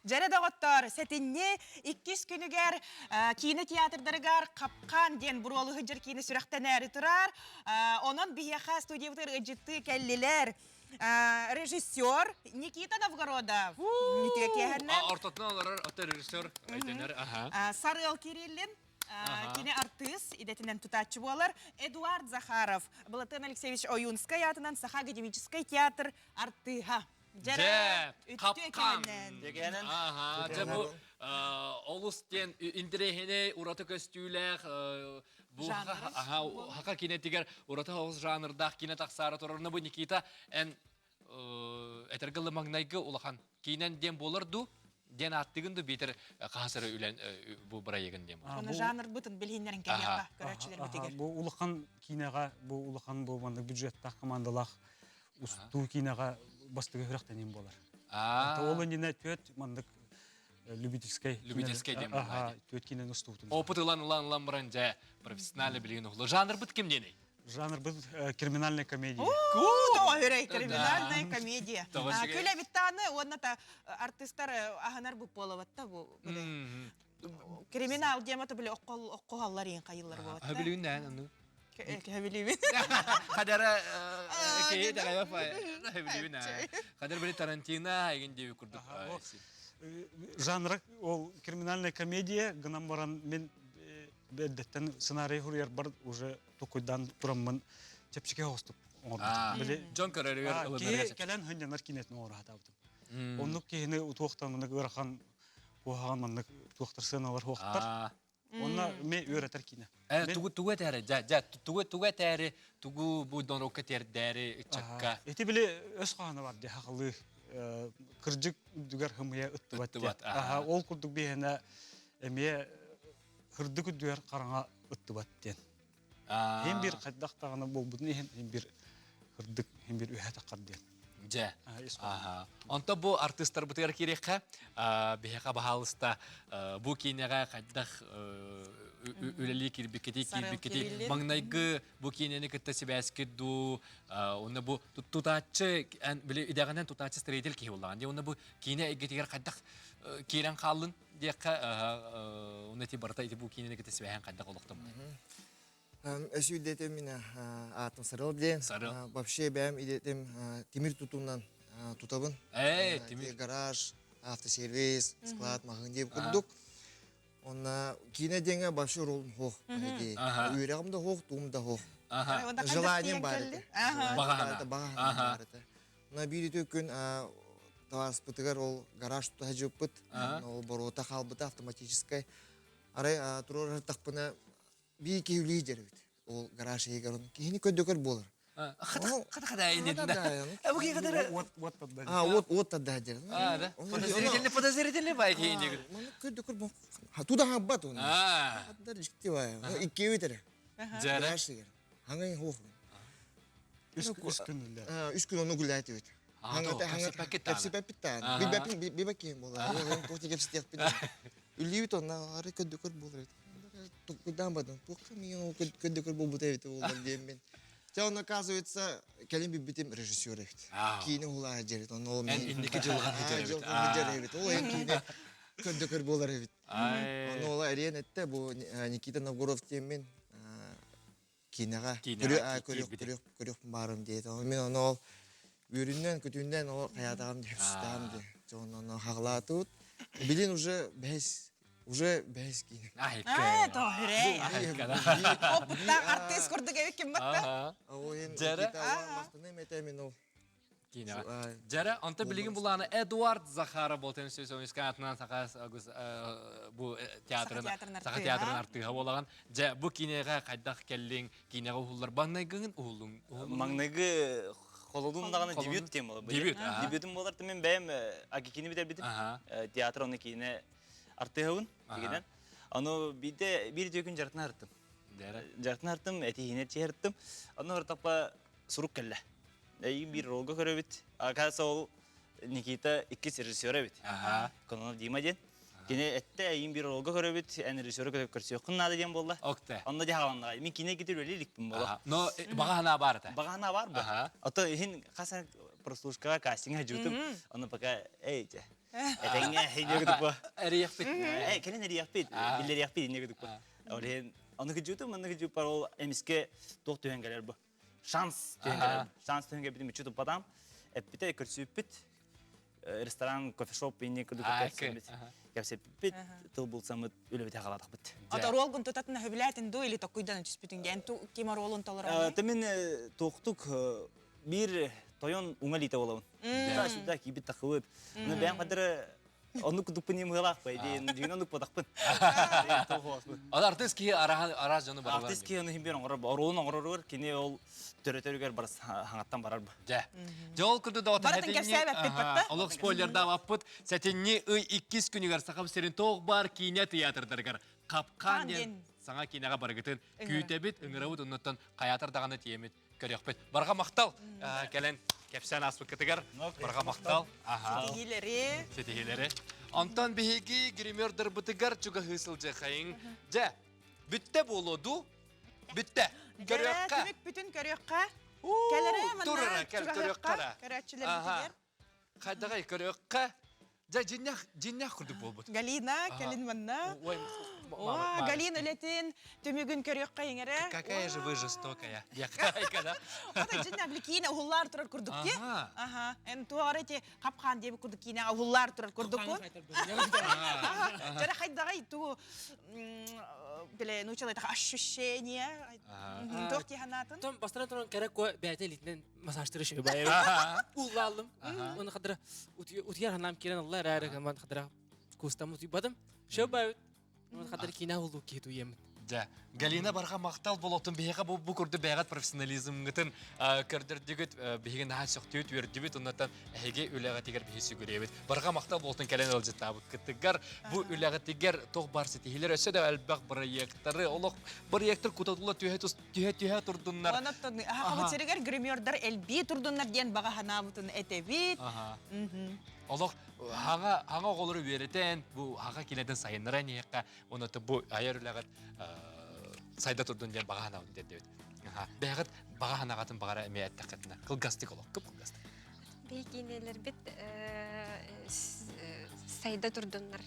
Дьэ доҕоттоор, сэтинньи иккис күнүгэр киинэ театрдарыгар Хапкаан диэн буруолуу сылдьар киинэ сүрэхтэнээри турар. Онон биһиэхэ студиябытыгар ыалдьыттыы кэллилэр. Режиссер Никита Новгородов. Никита киэһэннэн. Ортотунан олорор ото режиссер өйдөнөр. Аха. Сарыал Кириллин. Кини артыыс идэтинэн тутааччы буолар. Эдуард Захаров, Былатыан Алексеевич Ойуунскай аатынан Саха академическай театр артыыһа. Дьэ, хапкаан. Аха, дьэ бу олус диэн интэриэһинэй ураты көстүүлээх бу саха киинэтигэр ураты олус жанрдаах киинэ тахсаары турар. Бу Никита эн этэргэ маҥнайгы улахан киинэн диэн буолар дуу? диэн ааттыгын ду биитэр хаһасары үлэн бу бырайыгын диэн буолар. Оны жанрбытын билиһиннэрин кэлиэххэ көрөөччүлэрбитигэр. Бу улахан киинэҕэ бу улахан бу маннык бюджеттаах командалаах устуу киинэҕэ бастакы күрэхтэниим буолар. Ол иннинэ түөт маннык любительскай любительскай диэн буолар. Түөт киинэни устубутум. Опыт ылан ылан ылан баран дьэ профессионально билигин ухлу. Жанрбыт ким диэний? Жанрбыт криминальная комедия. Тоҕо криминальная комедия. Күлэбиттааны уонна та артистар аһынар бу буолабатта бу. Криминал диэмата били оккоһаллар иин хайыллар буолатта. Хөбүлүүн дээн ону. Хөбүлүүбүн. Хадара киһи даҕайа хөбүлүүбүн аа. Хадар били Тарантино эгин диэби курдук. Жанра ол криминальная комедия гынан баран мен эрдэттэн сценарий суруйарбар уже токуйдаан тураммын чэпчэки оҕустук оҥорбутум. Били дьон көрөрүгэр ылынарыгар киһи кэлэн хынньанар киинэтин оҥоро сатаабытым. Оннук киһини утуохтан маннык ыарахан куһаҕан маннык туохтар сыаналар хуохтар. Онно ме үөрэтэр киинэ. Э тугу тугу этээри дьэ дьэ тугу тугу этээри тугу бу донорукка тиэрдээри ыччакка. Ити били өс хоһооно бар дии хахылыы кырдьык үрдүгэр хымыйа ыттыбат. Ыттыбат. Ол курдук биһиэнэ эмиэ кырдык үрдүгэр хараҥа ыттыбат диэн. Иһин бир хайдах даҕаны буолбутун иһин иһин бир кырдык иһин бир үһэ таххар диэн. Дьэ. Онто бу артыыстарбытыгар киириэххэ, биһиэхэ баһаалыста бу киинэҕэ хайдах үлэлии киирбиккитий, киирбиккитий, маҥнайгы бу киинэни кытта сибээскит дуу, уонна бу тутааччы, били идэҕинэн тутааччы строитель киһи буоллаҕын дии, уонна бу киинэ эйгэтигэр хайдах киирэн хааллын? диэххэ уонна ити барыта ити бу киинэни кытта сибээһин хайдах олохтоммутай? Өсүү идэтим мин аатым Сарыл диэн. Вообще бэйэм идэтим тимир тутуунан тутабын. Ээ, тимир. Гараж, автосервис, склад, маһын диэн курдук. Онна киинэ диэҥэ вообще ролум хоох. Үөрэҕим да хоох, туум да хоох. Желанием бар этэ. Бағаһана. Бағаһана бар этэ. Мына биир үтүө күн табаарыспытыгар ол гараж тута сылдьыбыппыт. Ол боруота хаалбыта автоматическай. Арай туруорартахпына биир киһи үлүү дьэрбит. Ол гараж иһигэр оны киһини көрдөкөр буолар. Хата хата А, вот вот тогда дьэр. А, да. Подозрительный, подозрительный бай киһи Маны көрдөкөр бу. Туда хаббат оны. Хатдар икки бай. Икки өтөрө. Гараж иһигэр. Хаңай хуох. Үс күн үлэ. Үс күн ону гулляет эбит. Кэпсипэппит тааны. Билбэппин билбэккиһин буолар. Туох кэпситиэхпин. Үллүүбүт онно ары көддөкөр буолар эбит. Туккуйдаан бардым. Туохха миигин ол көддөкөр буолбута эбит буолар диэммин. Чэ, он оказывается, кэлин билбитим режиссер эбит. Киинэ уһулаа дьэрит. Онно ол Эн инники дьылҕан сылдьар эбит. Дьылҕан сылдьар эбит. Ол эн киинэ көддөкөр буолар эбит. Онно ол эриэн этте бу Никита Новгородов диэммин киинэҕэ көрүөх баарым диэтэ. Мин ону ол үөрүннэн, күтүннэн ол хайаатаҕым диэн сыстаҕым диye. Дьон ону хаҕалаатыбыт. Билин уже бэһис уже бэһис киинэ. Аа, тоһүрэй. Опыттаах артыыс курдук эбит ким батта. Дьэрэ. Махтаным этэ мин ол. Киинэҕэ. Дьэрэ, онто билигин булааны Эдуард Захаров болтен сөйсөмүскэ атынан саха бу театрын саха театрын артыыһа буолаҕын. Дьэ, бу киинэҕэ хайдах кэллиҥ, киинэҕэ уһуллар маҥнайгыгын уһуллуҥ? Маҥнайгы холодун даҕаны дебют тем буолар. Дебют, Дебютум буолар, мен бэйэм Агикини бүтэрбитим. Театр оны киинэ артыыһабын дигинэн. Аны биирдэ биир үтүө күн жарытын арыттым. Жарытын арыттым, этиһинэ чиһэрттим. Аны ортаппа сурук кэллэ. Эйигин биир ролга көрөбүт. Оказывается, ол Никита иккис режиссер эбит. Кононов Дима диэн. Кини этте эйигин биир ролга көрөбүт, эн режиссеры көрсүөххүн наада диэн буолла. Окте. Онно дьаһаланнаҕай. Мин кине китир үлэлии иликпин буола. Но баҕа санаа баар этэ. Баҕа санаа баар бу. А то иһин хас прослушкаҕа кастинга жутум. Ону пока эй дьэ. Этэҥҥэ инне гыдык бу. Эрийэхпит. Э, кэлин эрийэхпит, биллэриэхпит инне гыдык бу. Ол иһин ону кыдьуутум, онну кыдьууппар ол эмиске туох түһэн кэлэр бу. Шанс түһэн кэлэр. Шанс түһэн кэлбитин мүччү туппатам. Эппитэ көрсүүппүт. Ресторан, кофешоп инне курдук кэпсэппит. Кэпсэппит, тыл булсаммыт, үлэбит хаалатахпыт. Ата ролгун тутатына хөбүлээтин дуу или токкуйдан түспүтүн диэн ким ролун толорон? Тэмин туохтук биир тойон уҥа илиитэ буолабын. Да, сюда киирбит тахыбыт. Ну бэйэм хадары. Оннук кудукпун ньымыалаах бай диэн дьиҥин оннук бодахпын. Ал артыыс киһи араас дьону барылар. Артыыс киһи ону химбир оҥорор, оруолун оҥороругар кини ол төрөтөрүгэр барыс хаҥаттан барар бу. Дьэ. Дьэ ол курдук да Барытын кэпсээбэппит батта. Олох спойлердаабаппыт. Сэтинньи ый иккис күнүгэр Сахам сирин туох баар киинэ тыйаатырдарыгар Капкан диэн саҥа киинэҕэ барыгытын күүтэбит, ыҥырабыт, оннуттан хайаатар даҕаны тиэмит көрүөхпүт. Барҕа махтал кэлэн кэпсээн ааспыккытыгар барҕа махтал. Ситиһиилэри. Ситиһиилэри. Онтон биһиги гримердарбытыгар чугаһыы сылдьыахайыҥ. Дьэ, бүттэ буолуо дуу? Бүттэ. Көрүөххэ. Түмүк бүтүн көрүөххэ. Кэлэрэ манна кэл көрүөххэ. Көрөөччүлэрбитигэр. Хайдаҕай көрүөххэ. Дьэ, дьиннэх, дьиннэх курдук буолбут. Галина, кэлин манна. Ой, О, Галина үлэтин түмүгүн көрүөххэ иҥэрэ. Какая же вы жестокая. Ота дьиннэх били киинэ уһуллаар турар курдук ди. Аха. Эн туоҕар эти хапхаан диэби курдук киинэ уһуллаар турар курдуккун. Дьэрэ хайдаҕай ту биле нучалай ощущение. Туох тиһанаатын? Том бастан туран кэрэ ко бэйэтэ илиитинэн массажтыры шөй байа. Уллаалым. Оны хадра утуяр ханам кирен алла эрээр гаман хадра кустам утуйбадым. Шөй байбыт. Оны хадра кина улуу киһи туйеммит. Дьэ, Галина барҕа махтал болотун биһиэхэ бу бу курдук бэйэҕит профессионализмҥытын көрдөрдүгүт, биһиги наһаа сөхтүбүт, үөрдүбүт, оннуттан эһиги үлэҕитигэр биһи сүгүрүйэбит. Барҕа махтал болотун кэлэн ыалдьыттаабыккытыгар, бу үлэҕитигэр туох баар ситиһиилэр өссө да элбэх бырайыактары, олох бырайыактар кутатылла түһэ түһэ-түһэ турдуннар. Онон Аһаҕабыт сиригэр гримердар элбии турдуннар диэн баҕа санаабытын этэбит. Олох хаҥа хаҥа оҕолору үөрэтэн, бу хаҥа киинэтин сайыннаран иһиэххэ, онон бу айар үлэҕит сайда турдун диэн баҕа санаабытын тиэрдэбит. Бэйэҕит баҕа санааҕытын баҕара эмиэ эттэххитинэ, кылгастык олох, кып-кылгастык. Биһи киинэлэрбит сайда турдуннар.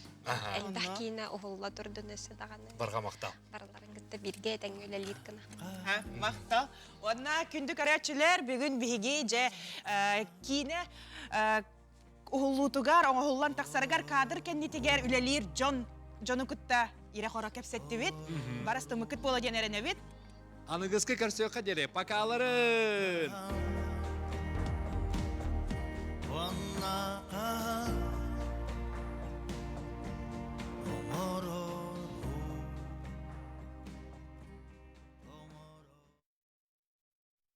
Элбэх киинэ уһулла турдун өссө даҕаны. Барҕа махтал. Барыларын кытта бииргэ этэҥҥэ үлэлиир гына. Махтал. Уонна күндү көрөөччүлэр, бүгүн биһиги дьэ киинэ уһуллуутугар, оҥоһуллан тахсарыгар кадр кэннитигэр үлэлиир дьон дьону кытта ирэ-хоро кэпсэттибит. Барастымыккыт буола диэн эрэнэбит. Аныгыскы көрсүөххэ диэри покаларын! Уонна